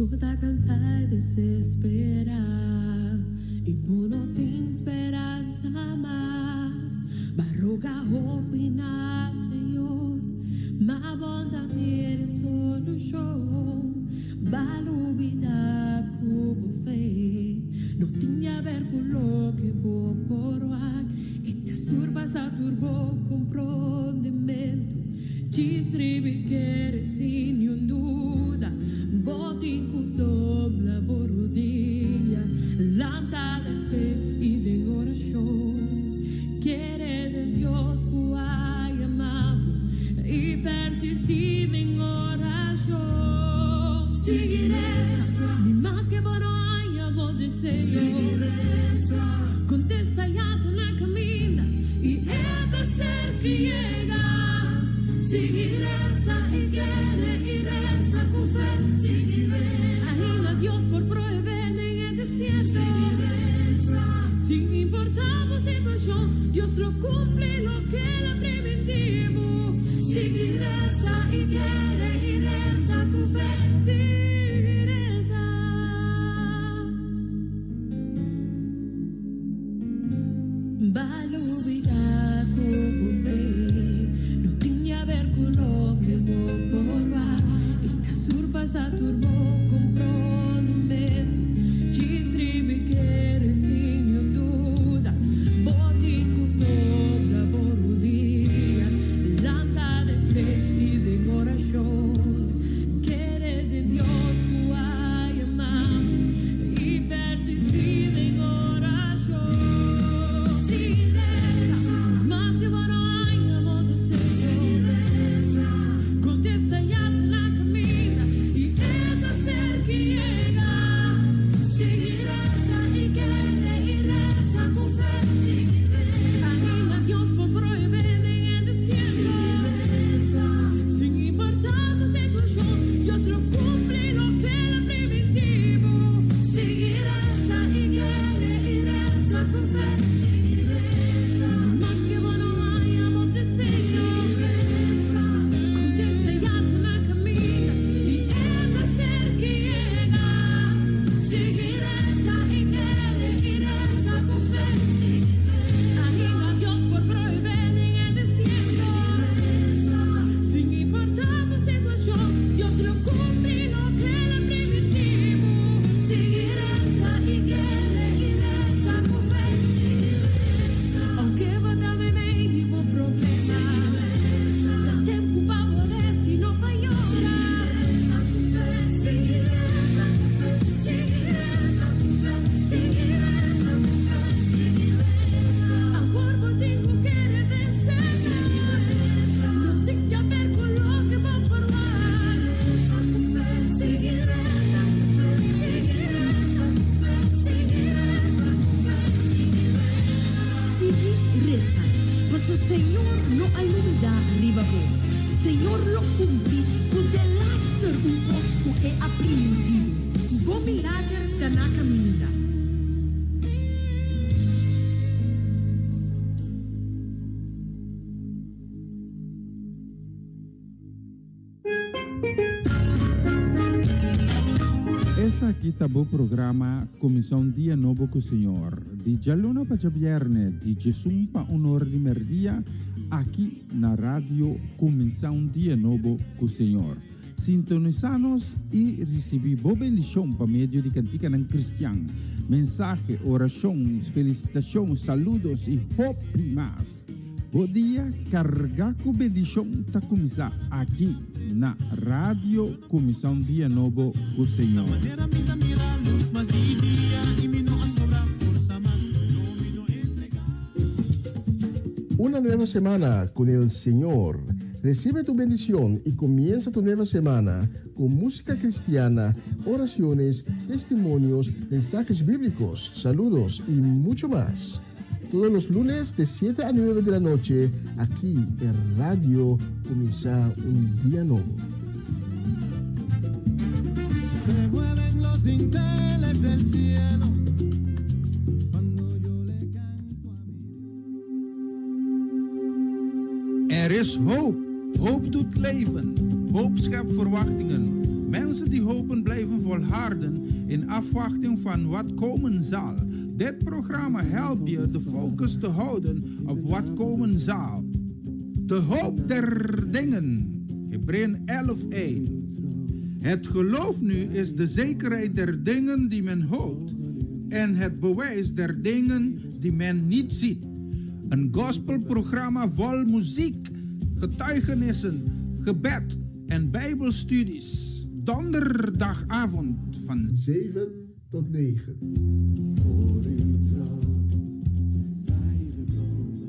Bo ta cansá y desesperá y bo no tin speransa mas. B'a roga hopi na Señor, ma bo n'ta mira solucion. B'a lubida cu bo fe no tin di haber cu loke bo por wak. E ta surpasa tur bo comprondementu. Djis riba kere sin niun duda. Bo tin cu dobla bo rodia, lanta den fe y den oracion. Kere den Dios cu a yama bo y persisti den oracion. Sigui reza, ni maske bo no haña bo deseo. Contesta ya ta na caminda y e ta cerca yega. Sigui reza y kere y reza cu fe. Sigui reza. Ainda Dios por prohibé den e desierto. Sigui reza. Sin importa bo situacion, Dios lo cumpli loke el a primintí bo. Sigui reza y kere y reza cu fe. Sigui reza. B'a lubida cu bo fe no tin di haber cu loke bo por wak. E ta surpasa tur bo comprondimento. Djis tribi kere sin niun duda. Bo tin cu dobla bo rudia. Lanta den fe y den oracion. Kere den Dios cu a yama bo y persistí den oracion. Sigui reza, maske bo no haña bo deseo. Contesta ya ta na caminda y e ta cerca y yega. Sigui reza y kere y reza cu fe. Ainda Dios por prohibé den e desierto. Sin importa bo situacion, Dios lo cumpli loke el a primintí bo. Sigui reza y kere y reza cu fe. Maske bo no haña bo deseo. Contesta ya ta na caminda y e ta cerca y yega. Sigui reza y kere y reza cu fe. Ainda Dios por prohibé den e desierto. Sin importa bo situacion, Dios lo cumpli loke el a primintí bo. Sigui reza y kere y reza cu fe. Aunke bo ta meimei di bo problema, ta tempo pa bo reza y no pa yora. Sigui reza cu fe, sigui reza cu fe, sigui reza cu fe, sigui reza. Awor bo tin cu kere vence. No tin di haber cu loke bo por wak. Sigui reza cu fe, sigui reza cu fe, sigui reza cu fe, sigui reza. Sigui resa, paso Señor no a lubidá riba bo. Señor lo cumpli cu delaster un cos cu E a primintí bo. Bo milager ta na caminda. Esaki ta bo programa Kuminsá un Dia Nobo ku Señor, di djaluna pa djabièrnè, di djesun pa un or di mèrdia, aki na Radio Kuminsá un Dia Nobo ku Señor. Sintonisá nos i risibí bo bendishon pa medio di kantikanan kristian, mensahe, orashon, felisitashon, saludos i hopi mas. Bo dia carga cu bendicion ta cuminsa aki na Radio Cuminsa un Dia Nobo cu Señor. Una nueva semana con el Señor. Recibe tu bendición y comienza tu nueva semana con música cristiana, oraciones, testimonios, mensajes bíblicos, saludos y mucho más. Todos los lunes de 7 a 9 de la noche, aquí en Radio Comienza un Día Nuevo. Se mueven los dinteles del cielo cuando yo le canto a mi Er is hoop. Hoop doet leven. Hoop schept verwachtingen. Mensen die hopen blijven volharden in afwachting van wat komen zal. Dit programma helpt je de focus te houden op wat komen zal. De hoop der dingen. Hebreeën 11:1. Het geloof nu is de zekerheid der dingen die men hoopt en het bewijs der dingen die men niet ziet. Een gospelprogramma vol muziek, getuigenissen, gebed en bijbelstudies. Donderdagavond van 7 tot 9. Voor uw troon zijn wij gekomen.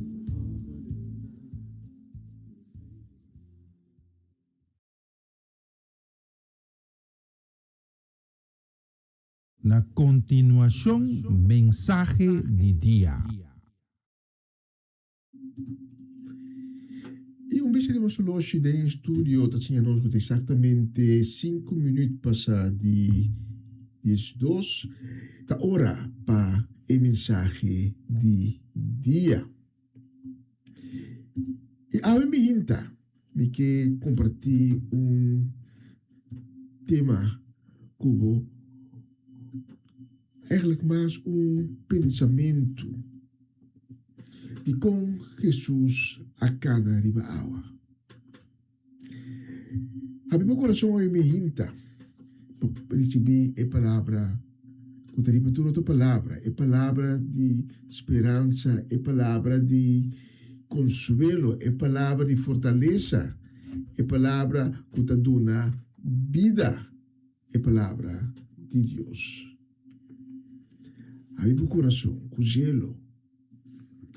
We verhogen uw naam. Na kontinuashon mensahe di dia. I un bes riba su loshi den studio ta siña nos ku ta eksaktamente sinku minüt pasa di diesdos. Ta ora pa e mensahe di dia. I awe mi hinta mi ke kompartí un tema ku bo, eigenlijk mas un pensamentu di kon Hesus a kana riba awa. Habri bo kurason awe mi hinta pa risibí e palabra ku ta riba tur otro palabra, e palabra di speransa, e palabra di konsuelo, e palabra di fortalesa, e palabra ku ta duna bida, e palabra di Dios. Habri bo kurason ku zelo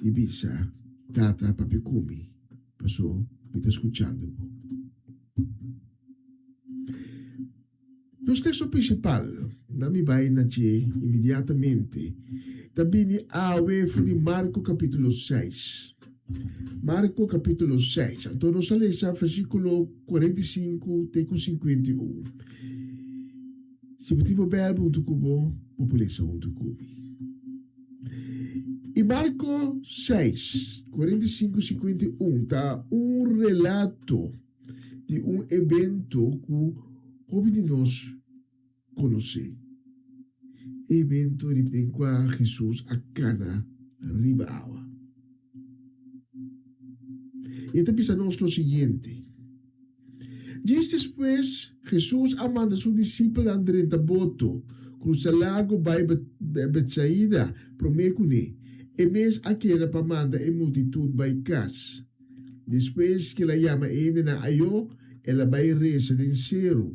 i bisa, Tata, papia ku mi, paso mi ta skuchando bo. Nos teksto prinsipal, na mi bai na dje inmediatamente, ta bini awe for di Marko kapítulo seis. Marko kapítulo seis. Anto nos ta lesa versíkulo 45 te ku 51. Si bo tin bo Bijbel huntu ku bo, bo por lesa huntu ku mi. I Marko 6, 45, 51 ta un relato di un evento ku hopi di nos konosé. E evento riba den kua Hesus a kana riba awa. I e ta bisa nos lo siguiente, Djis despues, Hesus a manda su disipelnan drenta boto, krusa lago bai Betsaida promé kuné. E mes a keda pa manda e multitut bai kas. Despues ku el a yama e hendenan ayó, el a bai resa den seru.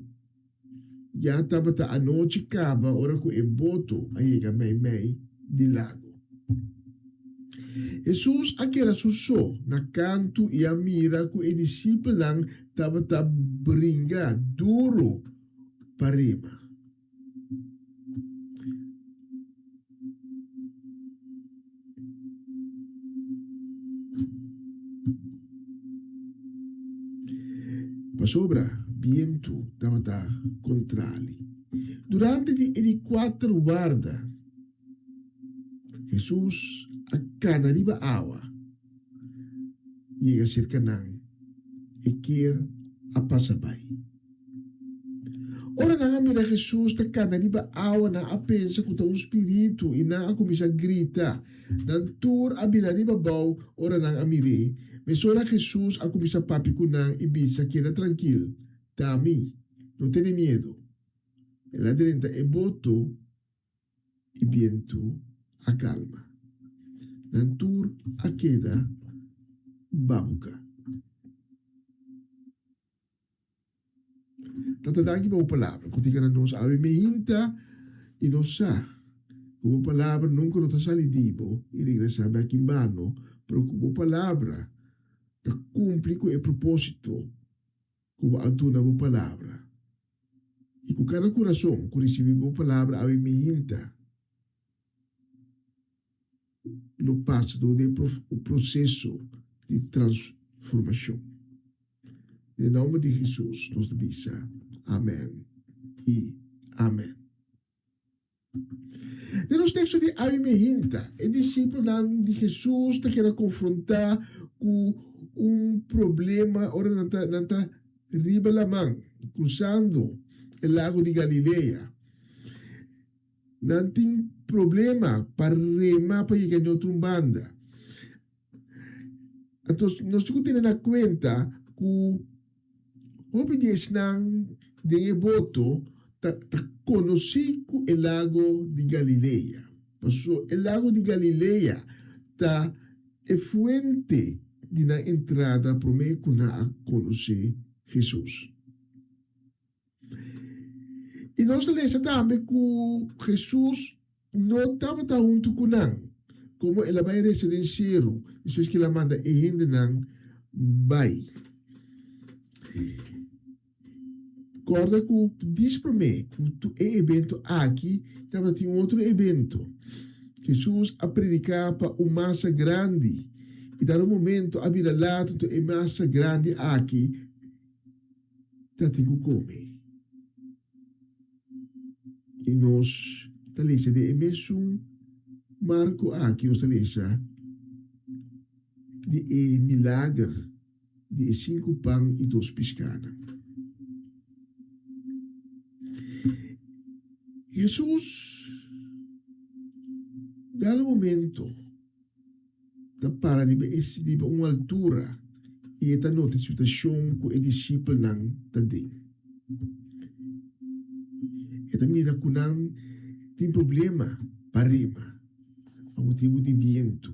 Ya tabata anochi kaba ora ku e boto a yega meimei di lago. Hesus a keda su so na kantu i a mira ku e disipelnan tabata bringa duru pa rema. Pasobra bientu tabata kontrali. Durante di e di kuater warda, Hesus a kana riba awa yega serka nan, e kier a pasa bai. Ora nan a mira Hesus ta kana riba awa, nan a pensa ku ta un spiritu i nan a kuminsá grita. Nan tur a bira riba bou ora nan a mir'é. Mesora Hesus a kuminsá papia ku nan i bisa, Keda trankil, ta ami. No tene miedu. El a drenta e boto i bientu a kalma. Nan tur a keda babuká. Tata danki pa bo palabra ku tin na nos awe meinta i nos sa ku bo palabra nunka no ta sali di bo i regresá bèk en bano, pero ku bo palabra ta kumpli ku e propósito ku bo a duna bo palabra i ku kada kurason ku risibí bo palabra awe meinta lo pasa door di e proceso di transformacion. Den nomber di Jesus nos ta bisa amen y amen. Den nos texto di awe mehinta, e discipelnan di Jesus ta keda confronta cu un problema ora nan ta nan ta riba laman. krusando e lago di Galilea. Nan tin problema pa rema pa yega n'e otro un banda. Anto nos tin ku tene na kuenta ku hopi di esnan den e boto ta ta konosí ku e lago di Galilea. Pasobra e lago di Galilea ta e fuente di nan entrada promé ku nan a konosé Hesus. I nos ta lesa tambe ku Hesus no tabata huntu ku nan, komo el a bai resa den seru despues ku el a manda e hendenan bai. Kòrda ku dis promé ku e evento aki tabatin un otro evento. Hesus a prediká pa un masa grandi i dado momento a bira lat, anto e masa grandi aki ta tin ku kome. I nos ta lesa den e mesun marko aki, nos ta lesa di e milager di e sinku pan i dos piskanan. Hesus dal momento ta para riba e riba un altura i e ta nota e situashon ku e disipelnan ta den. E ta mira ku nan tin problema pa rema pa motibu di bientu.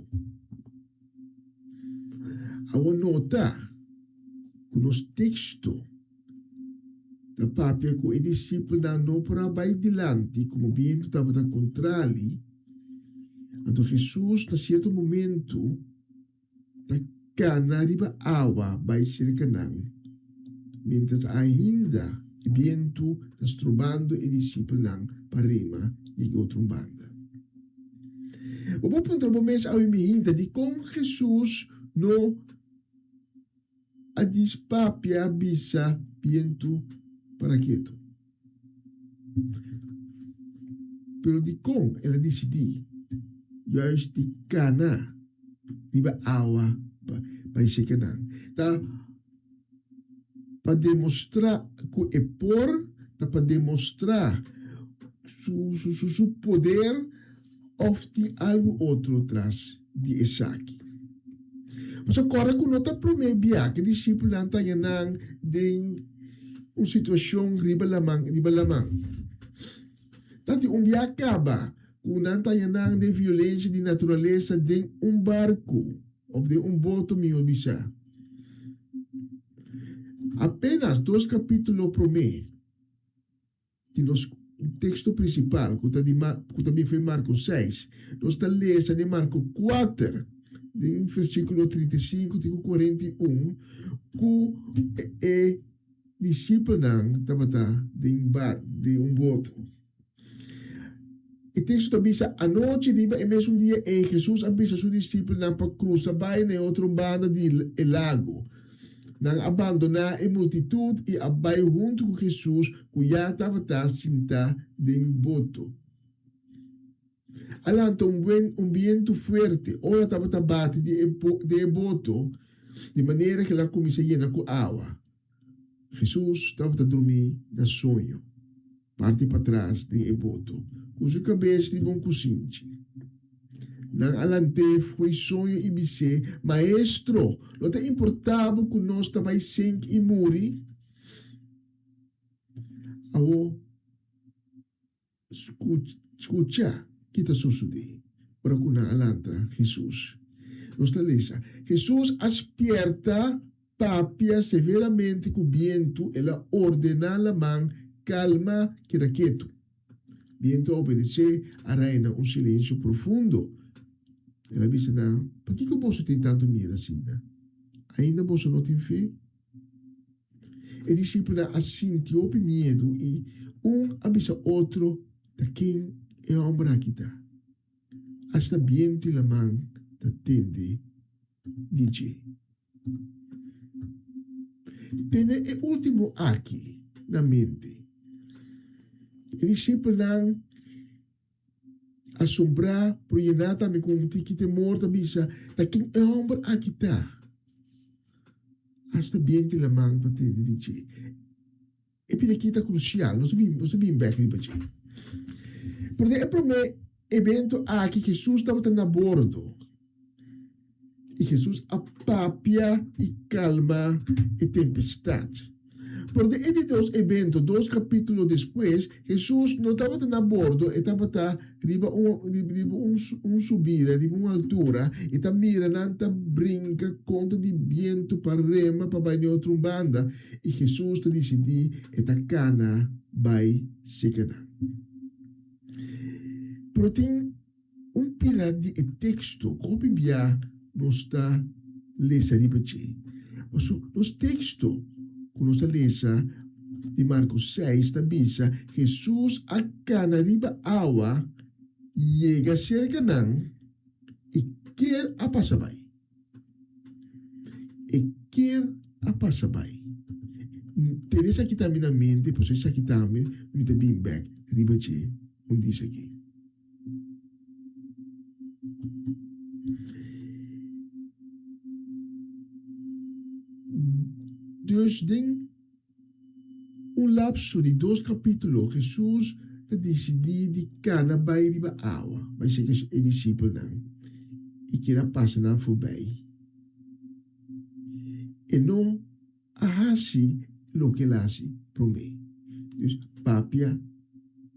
Awor nota ku nos teksto ta papia ku e disipelnan no por a bai dilanti komo bientu tabata kontrali. Anto Hesus na sierto momentu ta kana riba awa bai serka nan, miéntras ainda e bientu ta strobando e disipelnan pa rema yega otro un banda. Bo por puntra bo mes awe mihinta dikon Hesus no a dis papia bisa bientu para ketu. Pero dikon el a disidí juist di kana riba awa pa e seka nan? Ta pa demostrá ku e por, ta pa demostrá su poder òf tin algu otro tras di esaki? Pasobra kòrda ku no ta promé bia ku e disipelnan ta haña nan den un situashon riba laman riba laman. Tantu un bia kaba ku nan ta haña nan den violensia di naturalesa den un barku òf den un boto mihó bisá. Apenas dos kapítulo promé. Di nos teksto prinsipal, ku ta di ku ta bin for di Marko seis, nos ta lesa den Marko kuater, den versíkulo 35 te ku 41, ku e disipelnan tabata den bar, den un boto. E teksto ta bisa, Anochi riba e mesun dia ei, Hesus a bisa su disipelnan pa krusa bai na e otro banda di e lago. Nan a bandoná e multitut i a bai huntu ku Hesus ku ya tabata sintá den boto. A lanta un buen un bientu fuerte ora tabata bati di e den e boto, di manera ku el a kuminsá yena ku awa. Hesus tabata drumí na soño, parti patras den e boto, ku su kabes riba un kusinchi. Nan a lant'é fo'i soño i bis'é, Maestro, no ta importá bo ku nos ta bai sink i muri? Awor, Skucha ki ta sosodé ora ku nan a lanta Hesus. Nos ta lesa, Hesus a spièrta, papia severamente ku bientu, el a ordená laman, Kalma, keda ketu. Bientu a obedesé, a reina un silensio profundo. El a bisa nan, Pakiko boso tin tantu miedu asina? Ainda boso no tin fe? E disipelnan a sinti hopi miedu i un a bisa otro, Ta ken e hòmber aki ta? Asta bientu i laman ta tende di dje. Tene e último aki na mente. E disipelnan Asombrá, pero yená tambe ku un tiki temor, ta bisa, Ta ken e hòmber aki ta? Asta bientu i laman ta tende di dje. E pida aki ta krusial, nos ta bin bek riba dje. Pero den e promé evento aki Hesus tabata na bordo i Hesus a papia i kalma e tempestat. Pero den e di dos evento, dos kapítulo despues, Hesus no tabata na bordo, e tabata riba un riba un subida, riba un altura, i ta mira nan ta brinka kontra di bientu pa rema pa bai n'e otro un banda, i Hesus ta disidí e ta kana bai seka nan. Pero tin Un pila di e teksto ku hopi bia nos ta lesa riba dje. Pasobra nos teksto ku nos ta lesa di Marko seis ta bisa, Hesus a kana riba awa yega serka nan i kier a pasa bai. E kier a pasa bai. Tene esaki tambe na mente, pasobra esaki tambe mi ta bin bek riba dje un dis aki. Dus den un lapso di dos kapítulo Hesus ta disidí di kana bai riba awa bai serka e disipelnan i kier a pasa nan forbei. E no a hasi loke el a hasi promé. Dus papia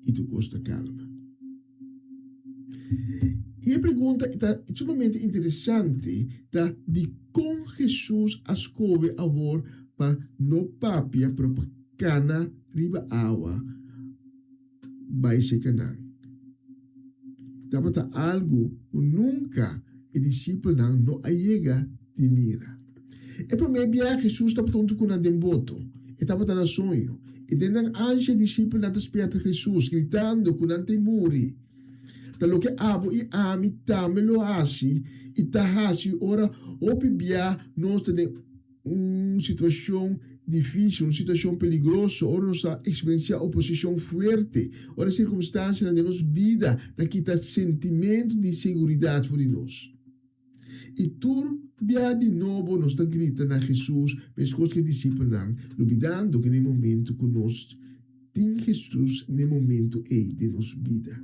i tur kos ta kalma. I e pregunta ta sumamente interesante ta dikon Hesus a skohe awor pa no papia pero pa kana riba awa bai serka nan. Tabata algu ku nunka e disipelnan no a yega di mira. E promé biaha Hesus tabata huntu ku nan den boto. E tabata na soño. I den nan ansha e disipelnan ta spièrta Hesus, gritando ku nan ta i muri. Ta loke abo i ami tambe lo hasi i ta hasi ora hopi bia nos ta den un situashon difísil, un situashon peligroso, ora nos ta eksperensiá oposishon fuerte, ora sirkumstansianan den nos bida ta kita sentimentu di seguridat for di nos. I tur bia di nobo nos ta grita na Hesus meskos ku e disipelnan, lubidando ku na e momentu ku nos tin Hesus na e momentu ei den nos bida.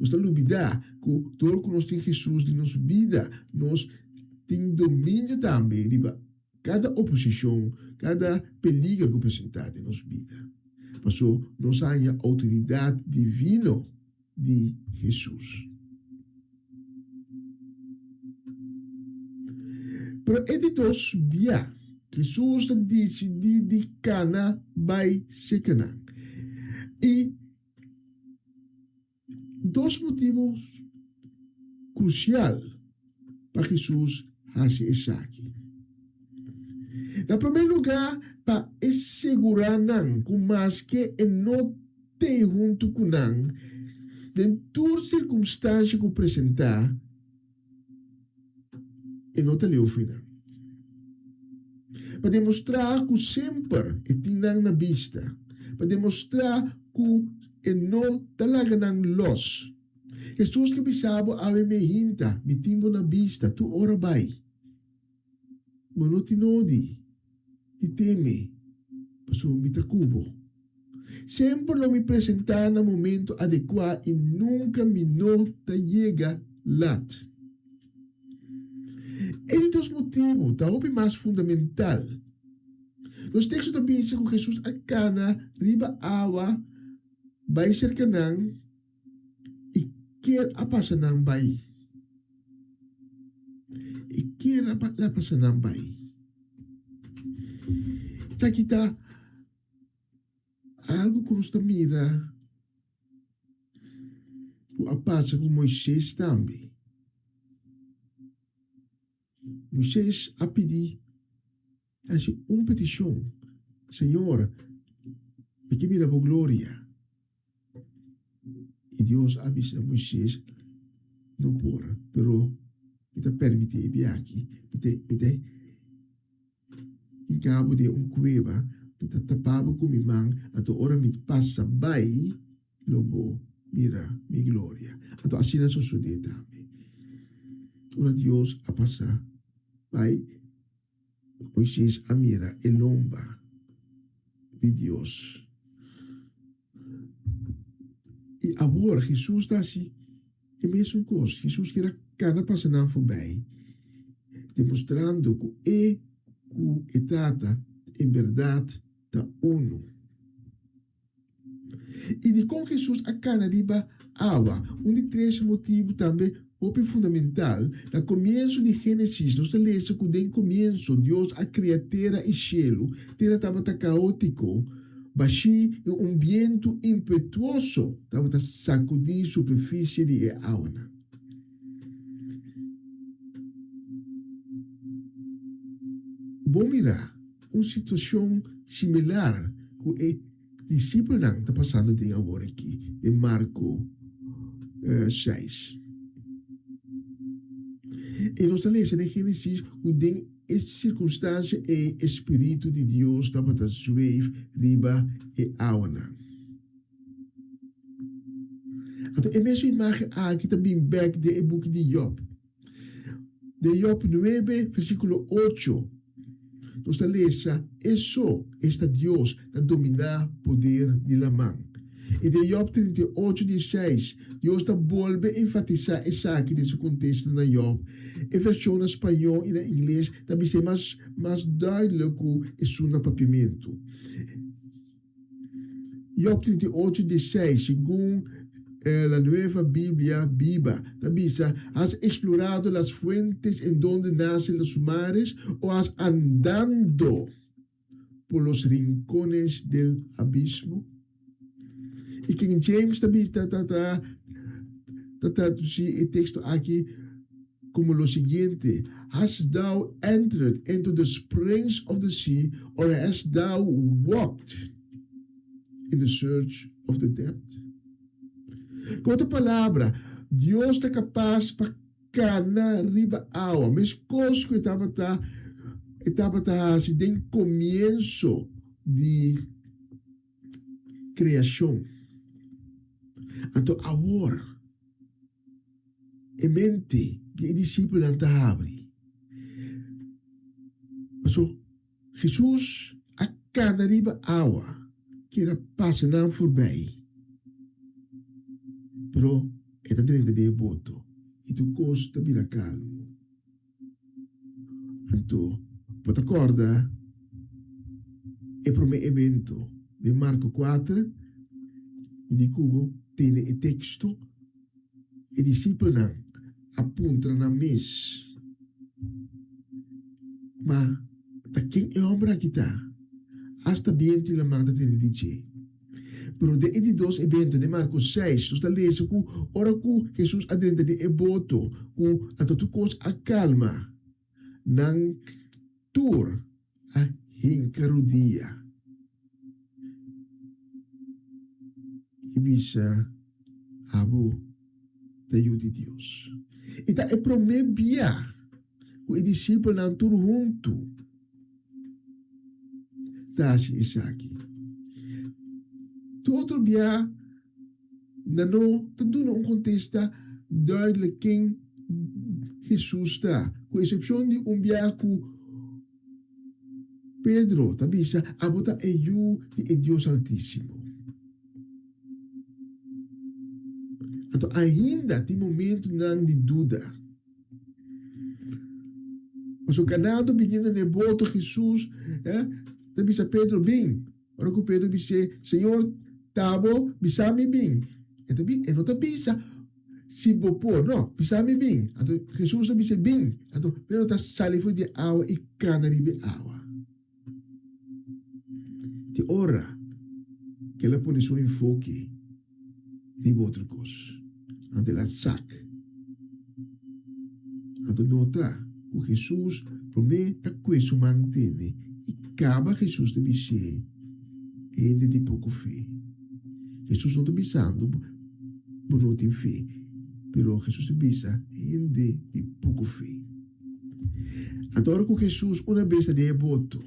Nos ta lubidá ku dor ku nos tin Hesus den nos bida, nos tin dominio tambe riba kada oposishon, kada peliger ku presentá den nos bida. Paso nos a haña outoridat divino di Hesus. Pero e di dos bia, Hesus ta disidí di kana bai serka nan. I Dos motibu krusial pa Hesus hasi esaki. Na promé lugá, pa e segurá nan ku maske e no t'ei huntu ku nan, den tur sirkumstansia ku presentá, e no ta leu fo'i nan. Pa demostrá ku semper e tin nan na bista, pa demostrá ku e no ta laga nan lòs. Hesus ke bisa bo awe mi hinta, mi tin bo na bista tur ora bai. Bo no tin nodi di teme, pasobra mi ta ku bo. Semper lo mi presentá na momento adekuá i nunka mi no ta yega lat. E di dos motibu ta hopi mas fundamental. Nos teksto ta bisa ku Hesus a kana riba awa bai serka nan i kier a pasa nan bai. I kier a pasa nan bai. Esaki ta. Algu ku nos ta mira ku a pasa ku Moises tambe. Moises a pidi hasi un petishon, Señor, mi ke mira bo gloria. I Dios a bisa Moises, No por, pero mi ta permití e biaha aki. Mi ta, mi ta hinka bo den un kueba, mi ta tapa bo ku mi man, anto ora mi pasa bai, lo bo mira mi gloria. Anto asina sosodé tambe. Ora Dios a pasa bai, Moises a mira e lomba. di Dios. I awor Hesus ta hasi e mesun kos. Hesus kier a kana pasa nan forbij, demostrando ku e ku e Tata en bèrdat ta unu. I dikon Hesus a kana riba awa? Un di tres motibu tambe hopi fundamental. Na komienso di Génesis nos ta lesa ku den komienso Dios a krea tera i shelu. Tera tabata kaótiko, bashí i un bientu impetuoso tabata sakudí superfisie di e awanan. Bo mira un situashon similar ku e disipelnan ta pasando den awor aki den Marko seis. I nos ta lesa den Génesis ku den e sirkunstansia ei e spiritu di Dios tabata zweef riba e awanan. Anto e mesun imágen aki ta bin bèk den e buki di Yòb. Den Yòb nuebe, versíkulo ocho, nos ta lesa, E so, esta Dios, ta dominá poder di laman. I den Yòb 38, dieseis, Dios ta bolbe enfatisá esaki den su kontesta na Yòb. E vershon na spañó i na ingles ta bis'é mas mas duidelijk ku esun na papiamentu. Job 38, 16, segun La Nueva Biblia Viva, ta bisa, Has explorado las fuentes en donde nacen los mares, o has andando por los rincones del abismo? I King James ta bisa, ta, ta, ta traduci e texto aki como lo siguiente, Hast thou entered into the springs of the sea, or hast thou walked in the search of the depth? Ku otro palabra, Dios ta kapas pa kana riba awa, meskos ku e tabata e tabata hasi den komienso di kreashon. Anto awor, E mente di e disipelnan ta habri. Paso Hesus a kana riba awa kier a pasa nan forbij. Pero e ta drenta den e boto i tur kos ta bira kalmu. Anto bo ta kòrda e promé evento den Marko kuater? Mi di ku bo tene e teksto. E disipelnan a puntra nan mes, Ma ta ken e hòmber aki ta? Asta bientu i laman ta tende di dje. Pero den e di dos evento, den Marko seis, nos ta lesa ku ora ku Hesus a drenta den e boto, ku anto tur kos a kalma, nan tur a hinka rudia i bisa, Abo ta Yu di Dios. I ta e promé bia ku e disipelnan tur huntu ta hasi esaki. Tur otro bia nan no ta duna un kontesta duidelijk ken Hesus ta, ku esepshon di un bia ku Pedro ta bisa, Abo ta e Yu di e Dios Altísimo. Anto ainda tin momentunan di duda. Pasobra kanando biniendo na e boto, Hesus ta bisa Pedro, Bin. Ora ku Pedro bis'é, Señor, ta bo bisa mi bin. E ta bi, e no ta bisa, Si bo por. No, bisa mi bin. Anto Hesus ta bis'é, Bin. Anto Pedro ta sali for di e awa i kana riba e awa. Te ora ku el a pone su enfoke riba otro kos, anto el a sak. Anto nota ku Hesus promé ta kue su man tene i kaba Hesus ta bis'é, Hende di poko fe. Hesus no ta bisando bo no tin fe, pero Hesus ta bisa hende di poko fe. Anto ora ku Hesus una bes ta den e boto,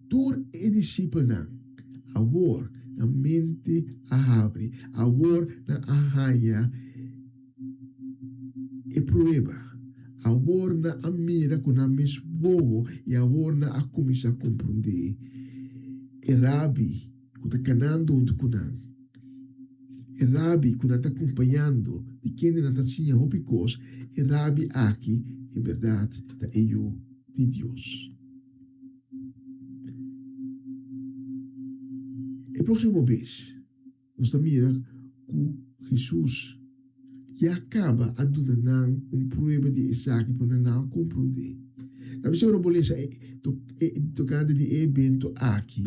tur e disipelnan awor nan mente a habri, awor nan a haña e prueba, awor nan a mira ku nan mes wowo i awor nan a kuminsá komprondé. E rabi ku ta kanando huntu ku nan, e rabi ku nan ta kompañando, di kende nan ta siña hopi kos, e rabi aki en bèrdat ta e Yu di Dios. E próksimo bes nos ta mira ku Hesus ya kaba a duna nan un prueba di esaki pa nan a komprondé. Ta bisa ora bo lesa e tokante di e evento aki,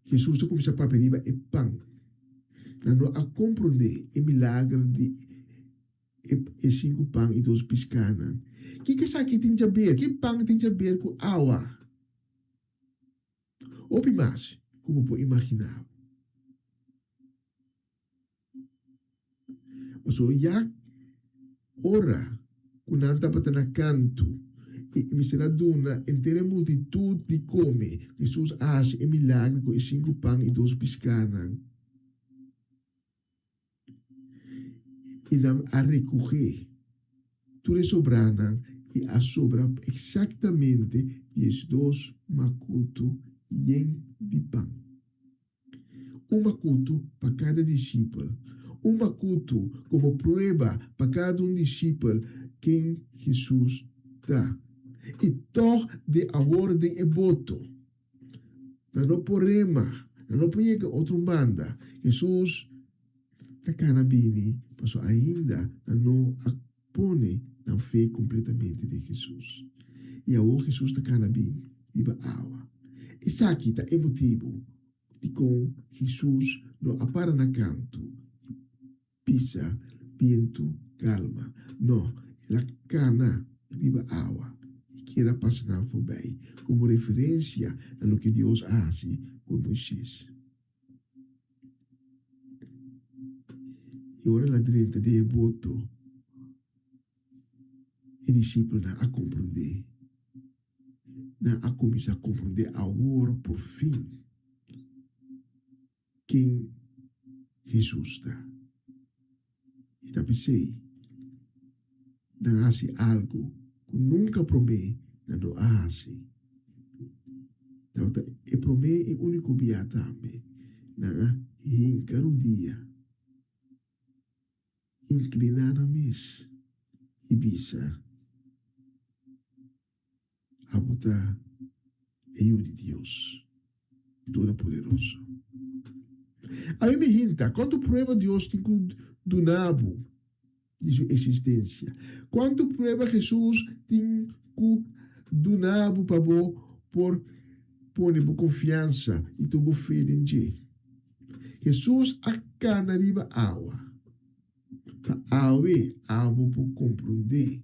Hesus ta kuminsá papia riba e pan. Nan no a komprondé e milager di e sinku pan i dos piskánan. Kiko esaki tin djaber? Ki pan tin djaber ku awa? Hopi mas ku bo por imaginá bo. Pasobra ya ora ku nan tabata na kantu i mester a duna henter e multitut di kome, Hesus a hasi e milagro ku e sinku pan i dos piskánan. I nan a rekohé tur e sobranan i a sobra eksaktamente diesdos makutu yen di pan. Un makutu pa kada disipel. Un makutu komo prueba pa kada un disipel ken Hesus ta. I tòg den awor den e boto. Nan no por rema, nan no por yega otro banda. Hesus ta kana bini pasobra ainda nan no a pone nan fe kompletamente den Hesus. I awor Hesus ta kana bini riba awa. Esaki ta e motibu dikon Hesus no a para na kantu i Pisa, bientu, kalma. No, el a kana riba awa i kier a pasa nan forbij komo referensia na loke Dios a hasi ku Moises. I ora el a drenta den e boto, e disipelnan a komprondé. Nan a kuminsá komprondé awor por fin. Ken Hesus ta. I ta p'esei nan a hasi algu ku nunka promé nan no a hasi. Tabata e promé i úniko bia tambe nan a hinka rudia, inkliná nan mes i bisa. Abo ta e Yu di Dios Todopoderoso. Ami mi hinta, kuantu prueba Dios tin ku duna bo di su eksistensia? Kuantu prueba Hesus tin ku duna bo pa bo por pone bo konfiansa i tur bo fe den dje? Hesus a kana riba awa pa awe abo por komprondé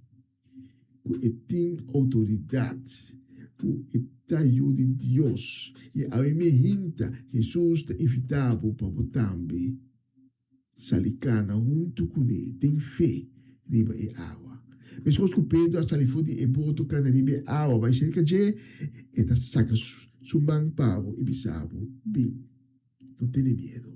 ku e tin outoridat, ku e ta Yu di Dios. I awe mi hinta, Hesus ta invitá bo pa bo tambe sali kana huntu kuné den fe riba e awa. Meskos ku Pedro a sali for di e boto kana riba e awa bai serka dje, e ta saka su man pa bo i bisa bo, Bin, no tene miedu.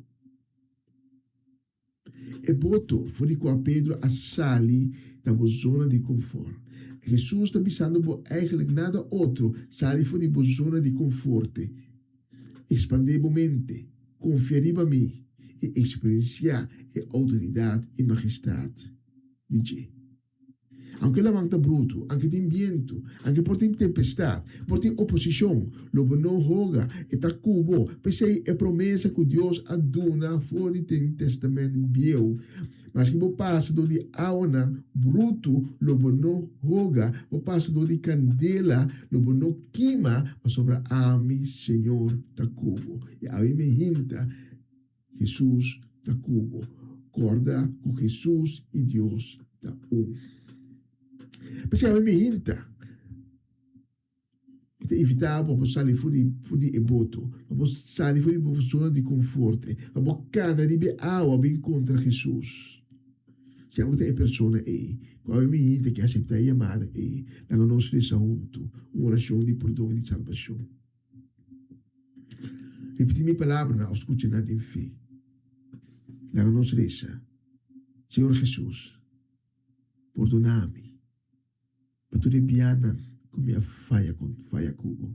E boto for di kua Pedro a sali ta bo zona di konfort. Hesus ta bisando bo eigenlijk nada otro, sali for di bo zona di konforte, ekspandé bo mente, konfia riba mi i eksperensiá e outoridat i magestat di dje. Aunke laman ta brutu, anke tin bientu, anke por tin tempestat, por tin oposishon, lo bo no hoga, e ta ku bo. P'esei e promesa ku Dios a duna for di den Tèstamènt Bieu, Maske bo pasa dor di awanan brutu, lo bo no hoga, bo pasa dor di kandela, lo bo no kima, pasobra ami, Señor, ta ku bo. I awe mi hinta. Hesus ta ku bo. Kòrda ku Hesus i Dios ta un. P'esei ami mi hinta, mi ta invitá bo pa bo sali for di for di e boto, pa bo sali for di bo zona di konforte, pa bo kana riba e awa bin kontra Hesus. Si abo ta e persona ei, ku ami mi hinta ke aseptá e yamada ei, laga nos resa huntu un orashon di pordon i di salbashon. Ripití mi palabranan òf skucha nan den fe. Laga nos resa, Señor Hesus, pordoná mi pa tur e bianan ku mi a faya ku bo.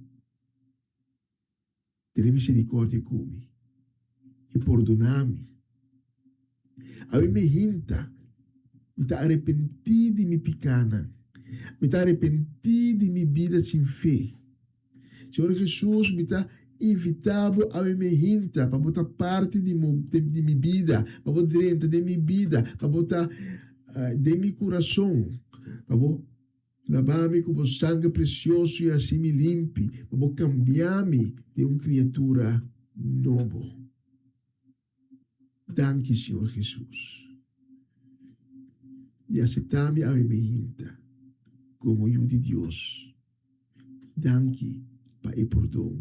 Tene misericordia cu mi y pordona mi. Awe mi hinta, mi ta arepentí di mi picanan. Mi ta arepentí di mi bida sin fe. Señor Jesus, mi ta invita bo awe mi hinta pa bo ta parti di di mi bida, pa bo drenta den mi bida, pa bo ta den mi curason, pa bo Laba mi ku bo sanger presioso i hasi mi limpi, pa bo kambia mi den un kriatura nobo. Danki, Señor Hesus, di aseptá mi awe meinta komo Yu di Dios, i danki pa e pordon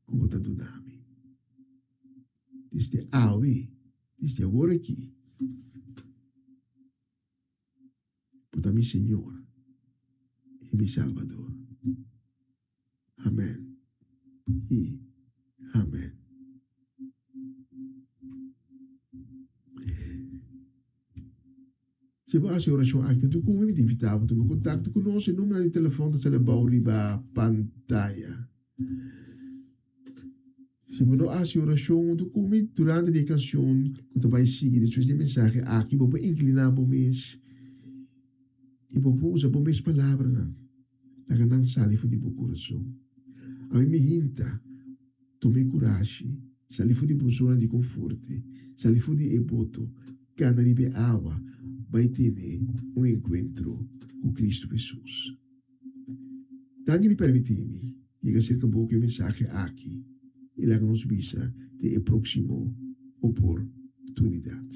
ku bo ta duna mi. Desde awe, desde awor aki, Bo ta mi Señor i mi Salbador. Amen i amen. Si bo hasi orashon aki huntu ku mi, mi ta invitá bo tuma kontakto ku nos. E numero di telefòn ta sali abou riba pantaya. Si bo no hasi orashon huntu ku mi durante di e kanshon ku ta bai sigui despues di e mensahe aki, bo por inkliná bo mes i bo por usa bo mes palabranan. Laga nan sali for di bo kurason. Ami mi hinta, tuma e kurashi, sali for di bo zona di konforte, sali for di e boto, kana riba e awa, bai tene un enkuentro ku Kristu Hesus. Danki di permití mi yega serka bo ku e mensahe aki i laga nos bisa den e próksimo oportunidat.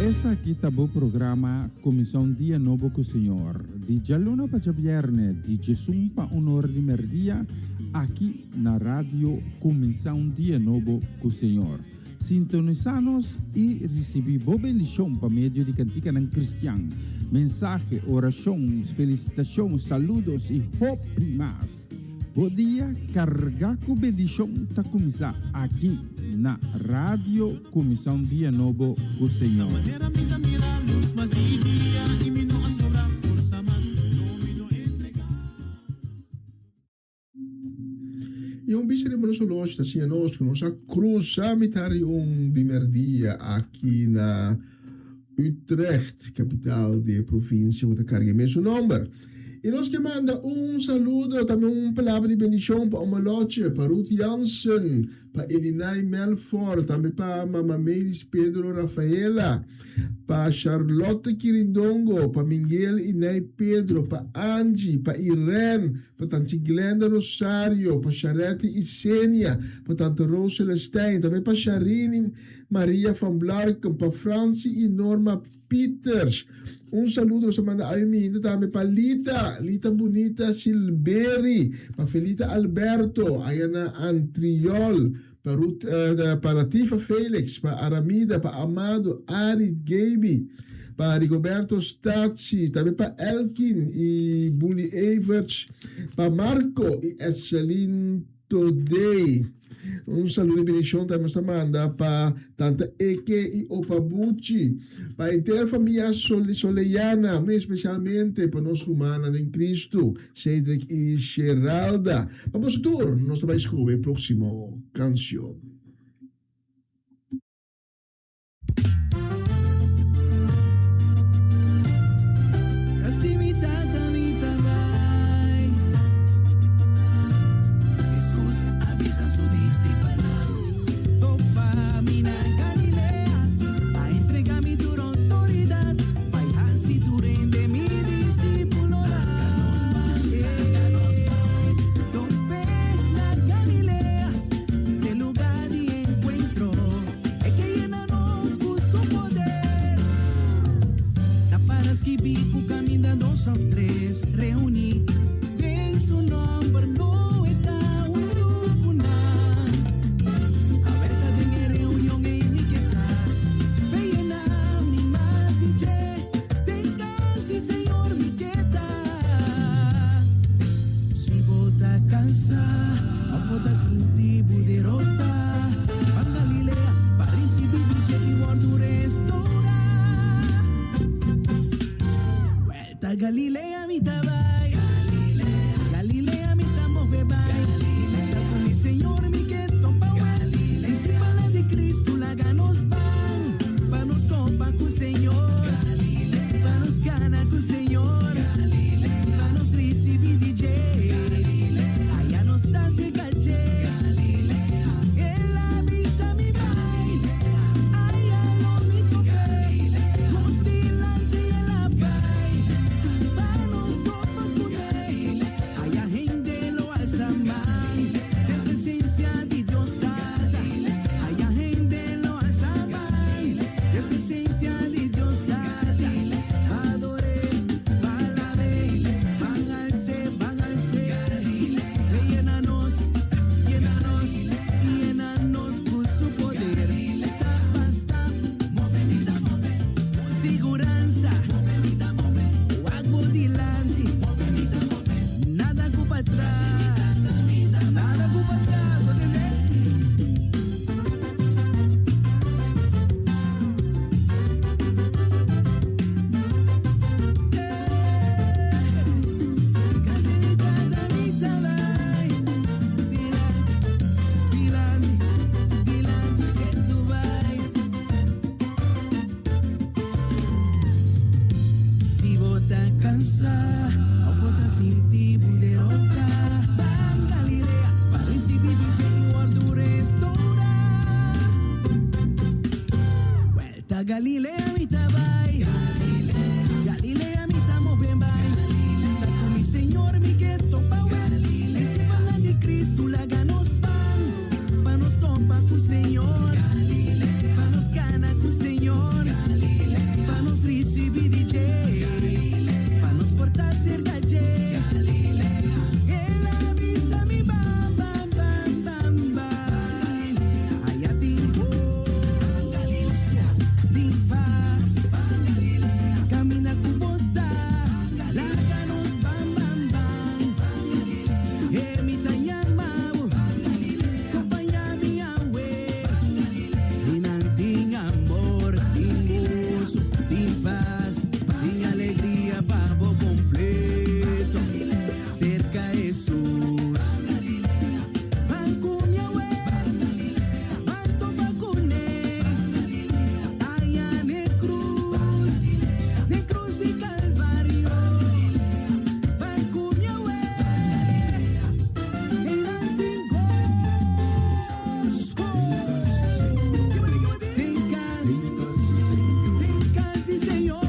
Esaki ta bo programa Kuminsá un Dia Nobo ku Señor, di djaluna pa djabièrnè di djesun pa un ora di mèrdia, aki na Radio Kuminsá un Dia Nobo ku Señor. Sintonisá nos i risibí bo bendishon pa medio di kantikanan kristian, mensahe, orashon, felisitashon, saludos i hopi mas. Bo dia kargá ku bendishon ta kuminsá aki na Radio Kuminsá un Dia Nobo ku Señor. I un bista riba nos oloshi ta siña nos ku nos a krusa mitar di un di merdia aki na Utrecht, kapital di e provinsia ku ta karga e mesun nòmber. I nos ke manda un saludo, tambe un palabra di bendishon pa Oma Lotje, pa Ruth Jansen, pa Elinay Melfor, tambe pa Mama Mavis Pedro Rafaela, pa Charlotte Kirindongo, pa Mingel i Ney Pedro, pa Angie, pa Irene, pa Tanchi Glenda Rosario, pa Sharetti Isenia, pa Tante Rose Celestijn, tambe pa Sharini Maria van Blarken, pa Franci i Norma Pieters. Un saludo nos ta manda awe minda tambe pa Lita, Lita Bunita Silberi, pa Felita Alberto, aya na Antriol, pa Ruth, pa Latifa Felix, pa Aramida, pa Amado, Ari, Gaby, pa Rigoberto Statie, tambe pa Elkin i Bully Everts, pa Marco i Etseline Today. Un saludo y bendición tambe nos ta manda pa Tanta Eke y Opa Buchi, pa henter famia Soleyana, muy especialmente pa nos rumannan den Cristo, Cedric y Sheralda. Pa boso tur, nos ta bay scobe e proximo cancion. E ke yena nos ku su poder. Ta para skibí ku kaminda dos òf tres reuní den su nòmber lo e ta huntu ku nan. Awe ta den e reunion ei mi ke ta pe yena mi mas di dje den kas di Señor mi ke ta. Si bo ta kansá òf bo ta sinti bo derotá. Pa Galilea pa ricibi di dje i wordu restorá. Welta Galilea mi ta bai, Galilea mi ta move bai. Ta cu mi Señor mi ke topa wel. Discipelnan di Cristo laga nos ban, pa nos topa cu Señor, pa nos cana cu Señor, pa nos ricibi di dje. Aya nos ta cerca dje. El a bisa mi bai, aya lo mi top'é. Nos dilanti el a bai, pa nos topa kuné. Aya hende lo alsa man den presencia di Dios Tata. Aya hende lo alsa man den presencia di Dios Tata. Ador'é, alab'é, ban als'é, ban als'é. Yena nos, yena nos, yena nos cu su poder. Stap pa stap, move mi ta move. Cu siguransa, move mi ta move. Wak bo dilanti, move mi ta move. Nada cu patras, nada cu patras, bo tende? Si bo ta cansa of bo ta sinti bo derota, ban Galilea pa ricibi di dje y wordo restora. Ta Galilea mi ta bai, Galilea mi ta move bai, Ta ku mi Señor mi ke topa wel, Disipelnan di Cristo laga nos ban, Pa nos topa ku Señor, Pa nos kana ku Señor, Tin pas, tin alegria pa bo kompleto. Serka Hesus. Ban ku mi awe, ban topa kuné. Aya na krus, na krus di Kalvario. Ban ku mi awe, einan tin goso. Den kas, den kas di Señor.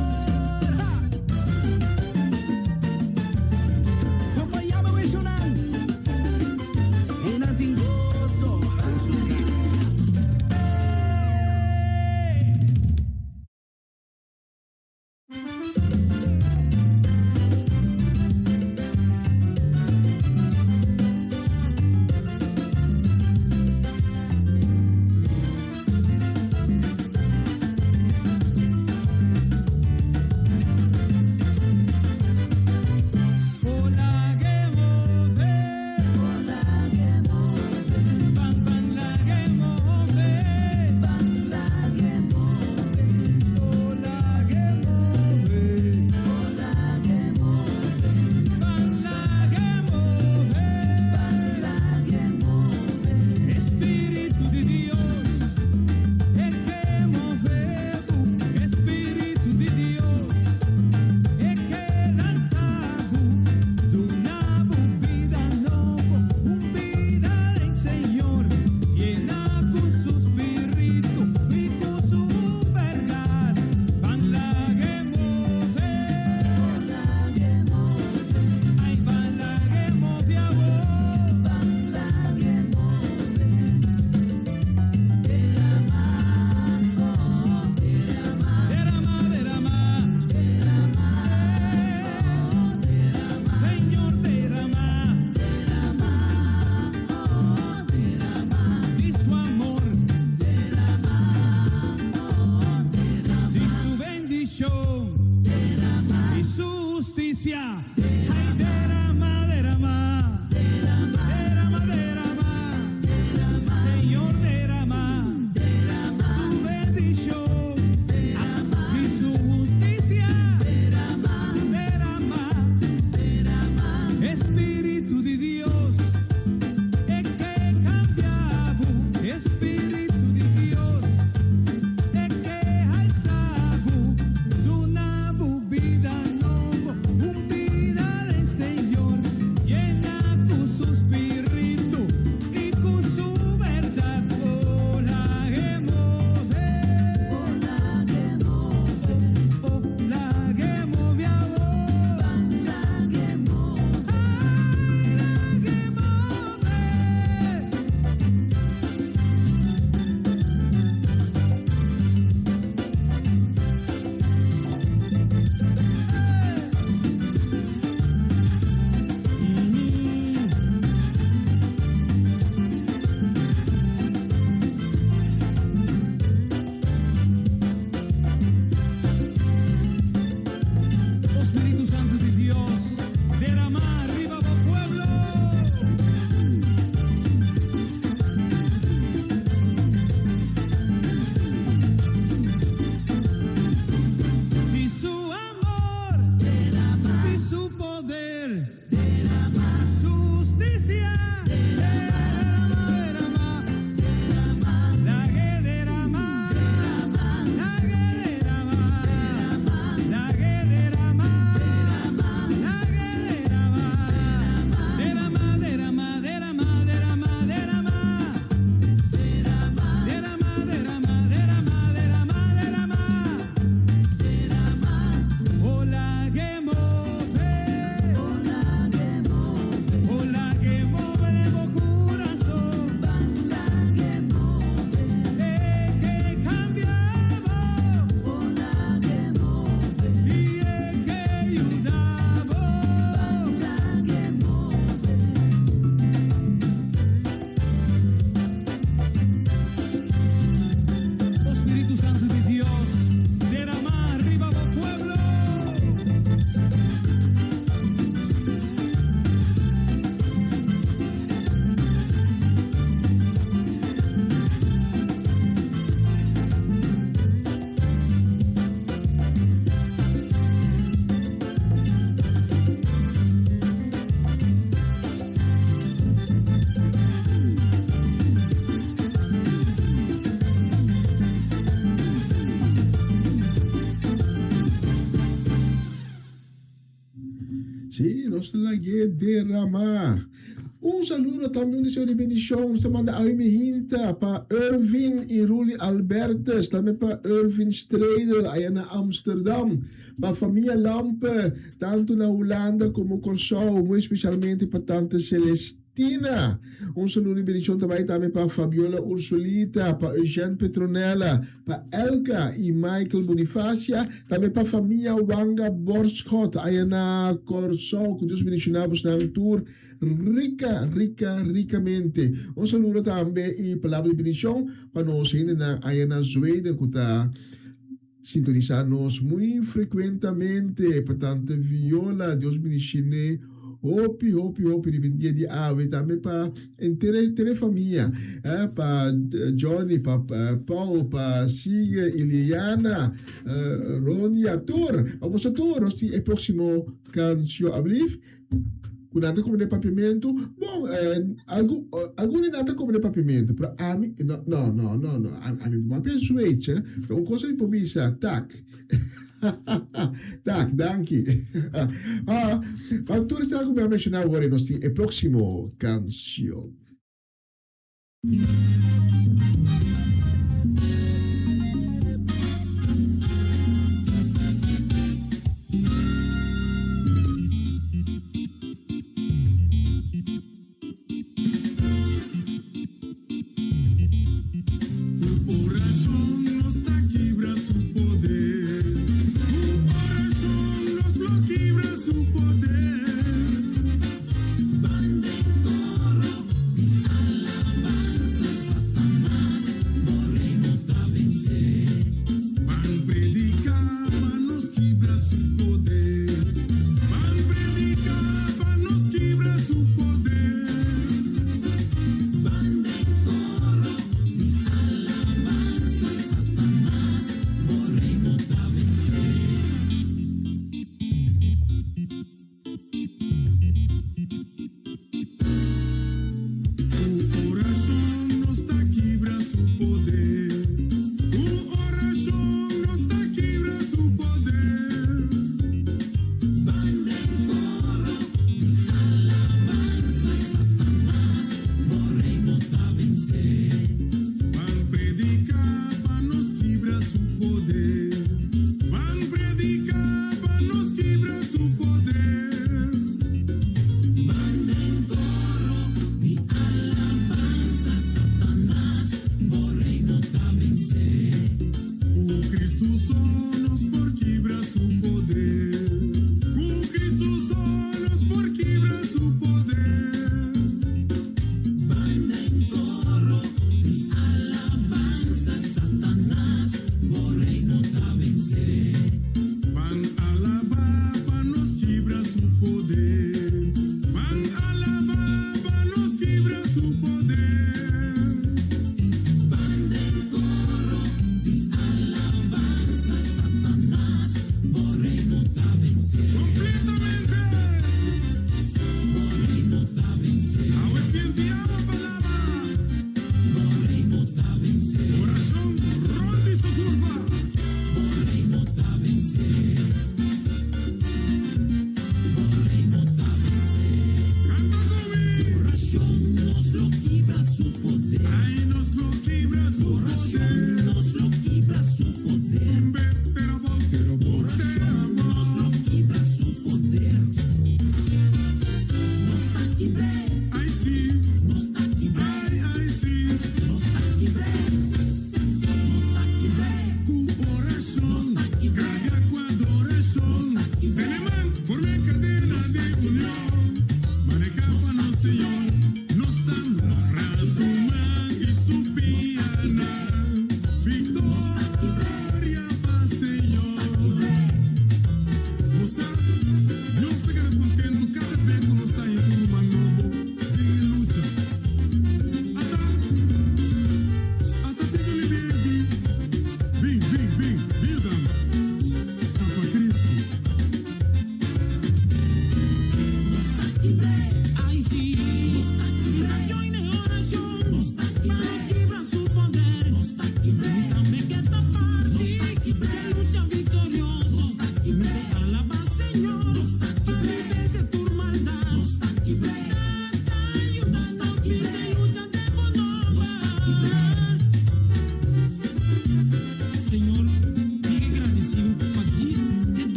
Sí, nos lag'é derramá. Un saludo tambe un deseo di bendishon nos ta manda awe mi hinta pa Ervin i Ruli Albertus, tambe pa Ervin Stredel aya na Amsterdam, pa famia Lampe tantu na Hulanda komo Kòrsou, muy espesialmente pa tante Celestina. Tina! Un saludo di bendicion ta bai tambe pa Fabiola Ursulita, pa Eugène Petronella, pa Elka y Michael Bonifacia, tambe pa famia Wanga Borschot aya na Kòrsou. Ku Dios bendiciona bosnan tur rica, rica, ricamente. Un saludo tambe y palabra di bendicion pa nos hendenan aya na Zweden ku ta Sintonisa nos muy frecuentamente pa tante Viola Dios bendiciné hopi hopi hopi riba e dia di awe tambe pa enter enter e famia eh pa Johnny pa Paul pa Sige y Liliana Ronia tur pa boso tur nos tin e proximo cancion ablief. Ku nan ta kome den papiamentu? Bon, algun, algun di nan ta kome den papiamentu, pero ami, no, no, no, no, no, ami por papia Zweeds, eh, pero un kos mi por bisa, tak, tak, danki. Ah, pa tur esnan ku mi a menshoná awor, nos tin e próksimo kanshon. Ku orashon nos ta kibra su poder. Ku orashon nos lo kibra su poder. Ban prediká pa nos kibra su poder. Ban prediká pa nos kibra su poder. Ku orashon nos ta kibra su poder. Ku orashon nos ta kibra su poder. Ban den koro di alabansa, Satanas, bo reino ta vense. Ban prediká pa nos kibra su poder. Ban prediká pa nos kibra su poder. Ban den coro di alabanza, Satanas, bo reino ta vence. Cu Cristo so nos por kibra su poder. Cu Cristo so nos por kibra su poder. Ban den coro di alabanza, Satanas, bo reino ta vence. Ban alabá pa nos kibra su poder. Ban alabá pa nos kibra su poder. Ban den koro di alabansa, Satanas, bo reino ta vensé. Kompletamente! Bo reino ta vensé. Awe sienti abo palabra. Bo reino ta vensé. Orashon rònt di su kurpa. Bo reino ta vensé. Bo reino ta vensé. Kanta ku mi. Orashon nos lo kibra su poder. Ai nos lo kibra su poder. Orashon nos lo kibra su poder. Tumbe tera bou tera bou. Orashon nos lo kibra su poder. Nos ta kibr'é. Ai si. Nos ta kibr'é. Ai ai si. Nos ta kibr'é. Nos ta kibr'é. Ku orashon, karga ku adorashon. Tene man, forma e kadena di union. Maneha pa nos Señor. Nos ta mara su man i su pianan. Viktoria!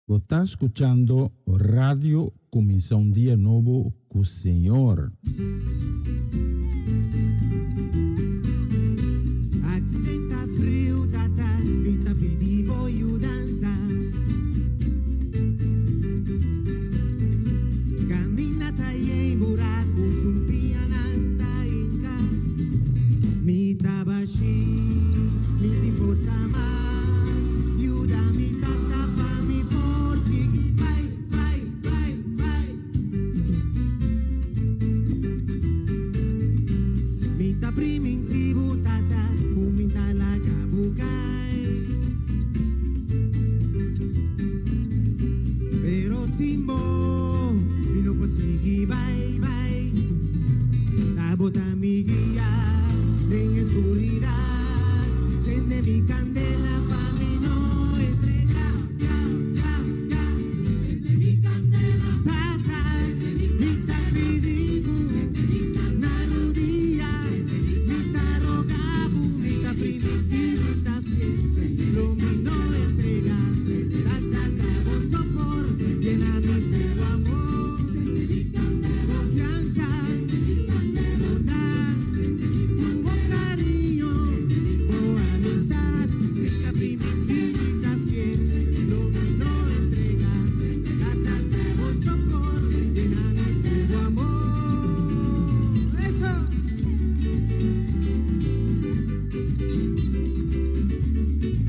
Bo ta skuchando Radio Kuminsá un Dia Nobo ku Señor. Aki den ta friu tata, mi ta pidi bo yudansa. Kaminda ta yen buraku, sumpianan ta hinka. Mi ta bashí, mi tin forsa mas. Yuda mi tata pa mi por sigui bai, bai, bai, bai. Mi ta priminti bo tata ku mi ta laga bo kai. Pero sin bo mi no por sigui bai, bai. Ta bo ta mi guia den e skuridat. Sende mi kandela pa mi no entrega, ga, ga, ga. Sende mi kandela, tata. Mi ta pidi bo na rudia. Mi ta roga bo, mi ta priminti, mi ta fiel. Lo mi no entrega, tata. Ta bo sopor, yena mi ku bo amor. Confianza, bondad, ku bo cariño, bo amistad. Mi ta priminti, mi ta fiel, lo mi no entrega. Tata, ta bo sopor, yena mi ku bo amor. Eso!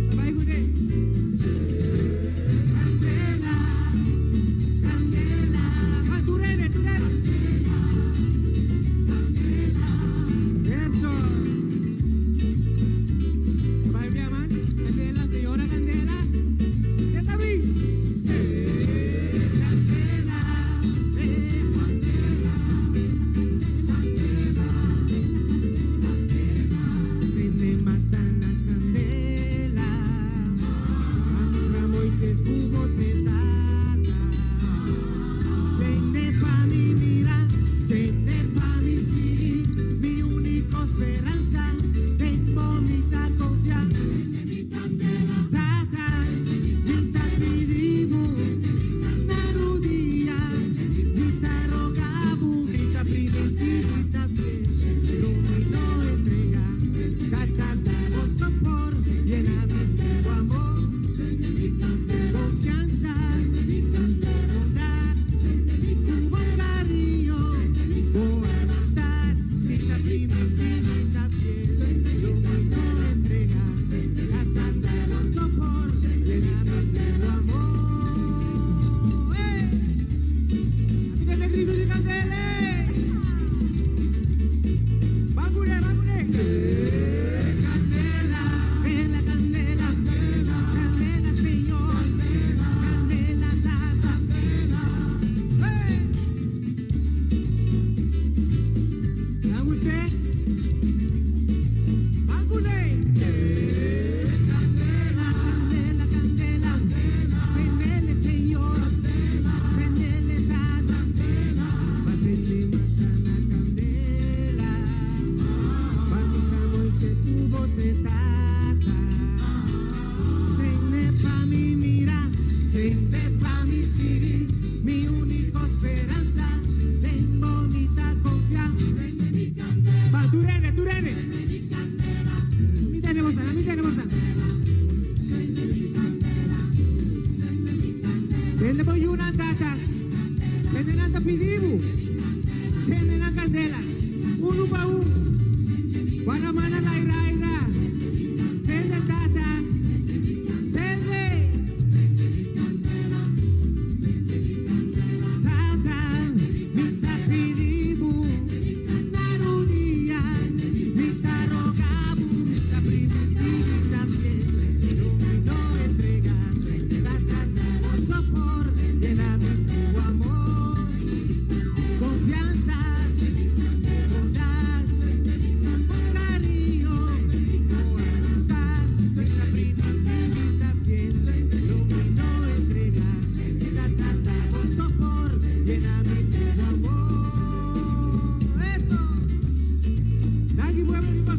Ta bai ku ne. Candela, candela. Ah, turene, turene. Eso. Ta bai bia mas. Candela, señora Candela. Ya ta bi. Candela, candela, candela. Sende mata na candela. A mustra Moises ku bo t'e tata. Sende pa mi mira, sende pa mi sigui. Mi úniko speransa, den bo mi ta konfia. Tata, mi ta pidi bo na rudia. Mi ta roga bo, mi ta priminti, mi ta fiel. Lo mi no entrega. Tata, ta bo sopor, yena mi ku bo amor. Confianza, bondad, ku bo cariño, bo amistad. Mi ta priminti, mi ta fiel. Lo mi no entrega. Tata, ta bo sopor, yena mi ku bo amor. ¡Eh! Mira el grito di candela! ¡Bangure, bangure! Candela, candela, candela, candela, Señor, candela, tata, ¡Hey! ¿Dan usted? ¡Bangure! Candela, candela, candela, sendele, Señor, sendele, tata, pa sende mata na candela. Pa mustra Moises ku bo t'e tata. Sende pa mi mira, sende pa mi sigui. Mi úniko speransa, den bo mi ta konfia. Pa turene, turene. Mi tenemos, mi tenemos. Sende pa yunan tata. Sende nan ta pidi bo. Sende nan kandela. Unu pa un. Guardamana laira aira. Sende tata. Sende. Tata, mi ta pidi bo. Na rudia. Mi ta roga bo. Mi ta priminti, mi ta fiel. Lo mi no entrega. Tata, ta bo sopor. Yena mi ku amor. Confianza, bondad, cariño.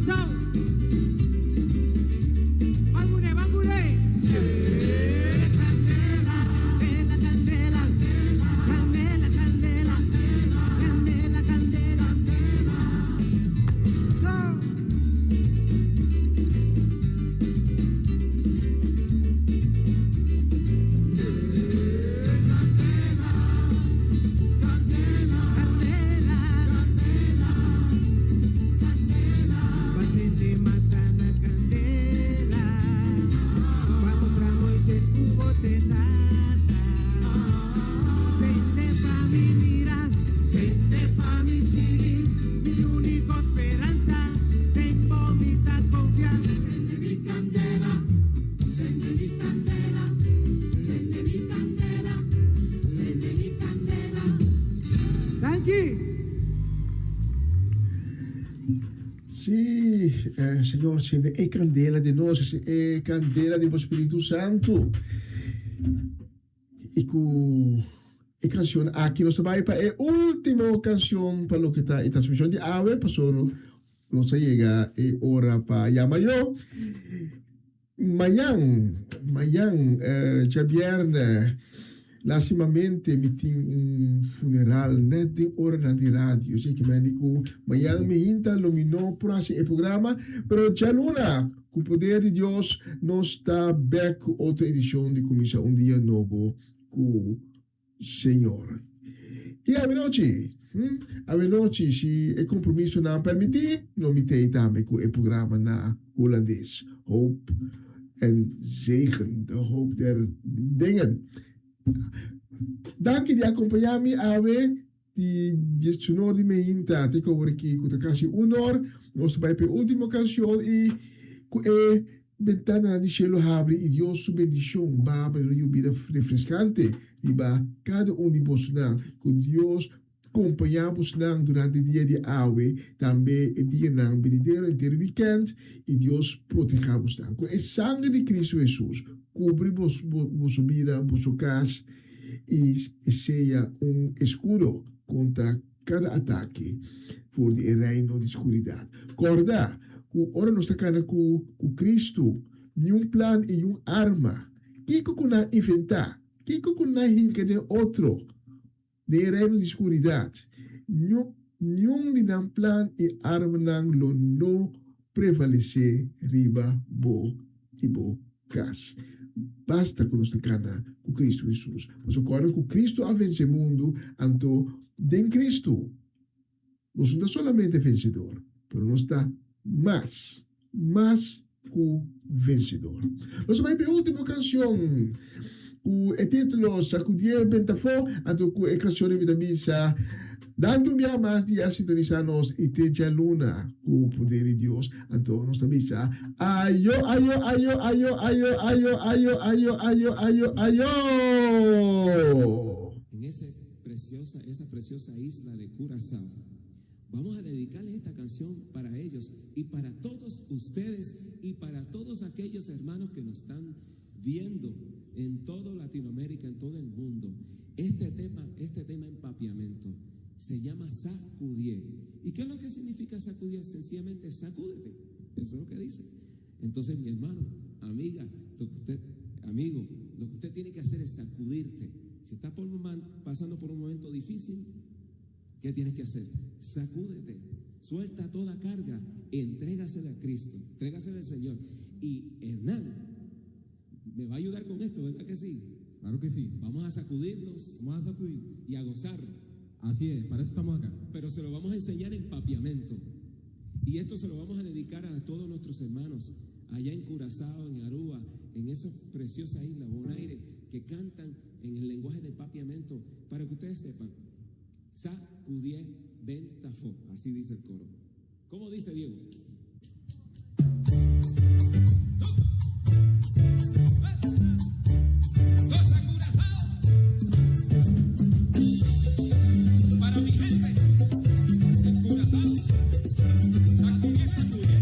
Curaçao. Ban kuné, ban kuné. Candela, candela, candela, candela, candela, candela, candela. So. Thank you. Sí, eh, Señor, sende e kandela den nos, e kandela di bo Spiritu Santu. I ku e kanshon aki nos ta bai pa e último kanshon pa loke ta e transmishon di awe, pasobra nos a yega e ora pa yama yo. Mañan, mañan, djabièrnè, lastimamente mi tin un funeral nèt den oranan di radio. Esei ke men di ku mañan mi hinta lo mi no por hasi e programa, pero djaluna, ku poder di Dios, nos ta bèk ku otro edishon di Kuminsá un Dia Nobo ku Señor. I awenochi, hm, awenochi, si e compromisonan permití, no mi t'ei tambe cu e programa na Hulandes, Hoop en Zegen, de hoop der dingen. Danki di acompañá mi awe di diesunor di meinta te cu awor aki cu ta casi un or. Nos ta bai pa e ultimo cancion i cu e Bentananan di shelu habri i Dios su bendishon baha manera un yubida refreskante riba kada un di bosonan. Ku Dios kompañá bosnan durante dia di awe, tambe e dianan benidero henter wikènt, i Dios protehá bosnan. Ku e sanger di Kristu Hesus kubri boso bida, boso kas, i e sea un eskudo kontra kada atake for di e reino di skuridat. Kòrda ku ora nos ta kana ku ku Kristu, niun plan i niun arma, kiko ku nan inventá, kiko ku nan hinka den otro den e reino di skuridat, niun di nan plan i armanan lo no prevalesé riba bo i bo kas. Basta ku nos ta kana ku Kristu Hesus. Pasobra kòrda ku Kristu a vense mundu, anto den Kristu nos no ta solamente vensedor, pero nos ta mas, mas ku vensedor. Nos a bai pa e último kanshon ku e título Sakudié Bentafó, anto ku e kanshon ei mi ta bisa, Danki un biaha mas di a sintonisá nos i te djaluna ku poder di Dios. Anto nos ta bisa, Ayo, ayo, ayo, ayo, ayo, ayo, ayo, ayo, ayo, ayo, ayo! En ese preciosa, esa preciosa isla de Curazao. Vamos a dedicarles esta canción para ellos y para todos ustedes y para todos aquellos hermanos que nos están viendo en toda Latinoamérica, en todo el mundo. Este tema, este tema en papiamento se llama sacudié. ¿Y qué es lo que significa sacudir? Sencillamente sacúdete. Eso es lo que dice. Entonces, mi hermano, amiga, lo que usted, amigo, lo que usted tiene que hacer es sacudirte. Si estás por pasando por un momento difícil, ¿qué tienes que hacer? Sacúdete. Suelta toda carga, entrégasela a Cristo, entrégasela al Señor. Y Hernán me va a ayudar con esto, ¿verdad que sí? Claro que sí. Vamos a sacudirnos. Vamos a sacudir. Y a gozar. Así es, para eso estamos acá. Pero se lo vamos a enseñar en papiamento. Y esto se lo vamos a dedicar a todos nuestros hermanos allá en Curazao, en Aruba, en esas preciosas islas, Bonaire, que cantan en el lenguaje del papiamento, para que ustedes sepan. Sacudie ventafo, así dice el coro. ¿Cómo dice Diego? Para mi gente, en Curazao, sacudie, sacudie.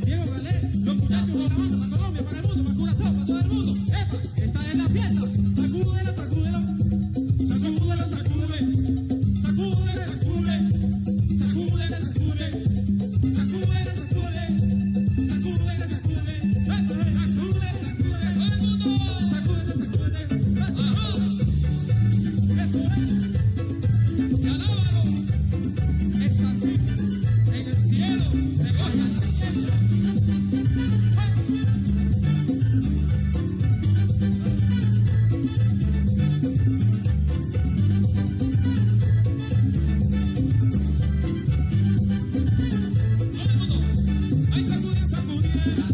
Diego Galé, los muchachos de la banda, para Colombia, para el mundo, para Curazao, para todo el mundo. ¡Epa! Esta es la fiesta. Sacúdelo, sacúdelo. Sacúdelo, sacúdelo. Sacúdelo, sacúdelo. Sacúdelo, sacúdelo. Sacúdelo, sacúdelo. Sacúdelo, sacúdelo. Sacúdelo, sacúdelo. Todo el mundo. Sacúdelo, sacúdelo. Ajá. Eso es. Y alábalo. Es así. En el cielo se goza la fiesta. ¡Ay, sacude, sacude!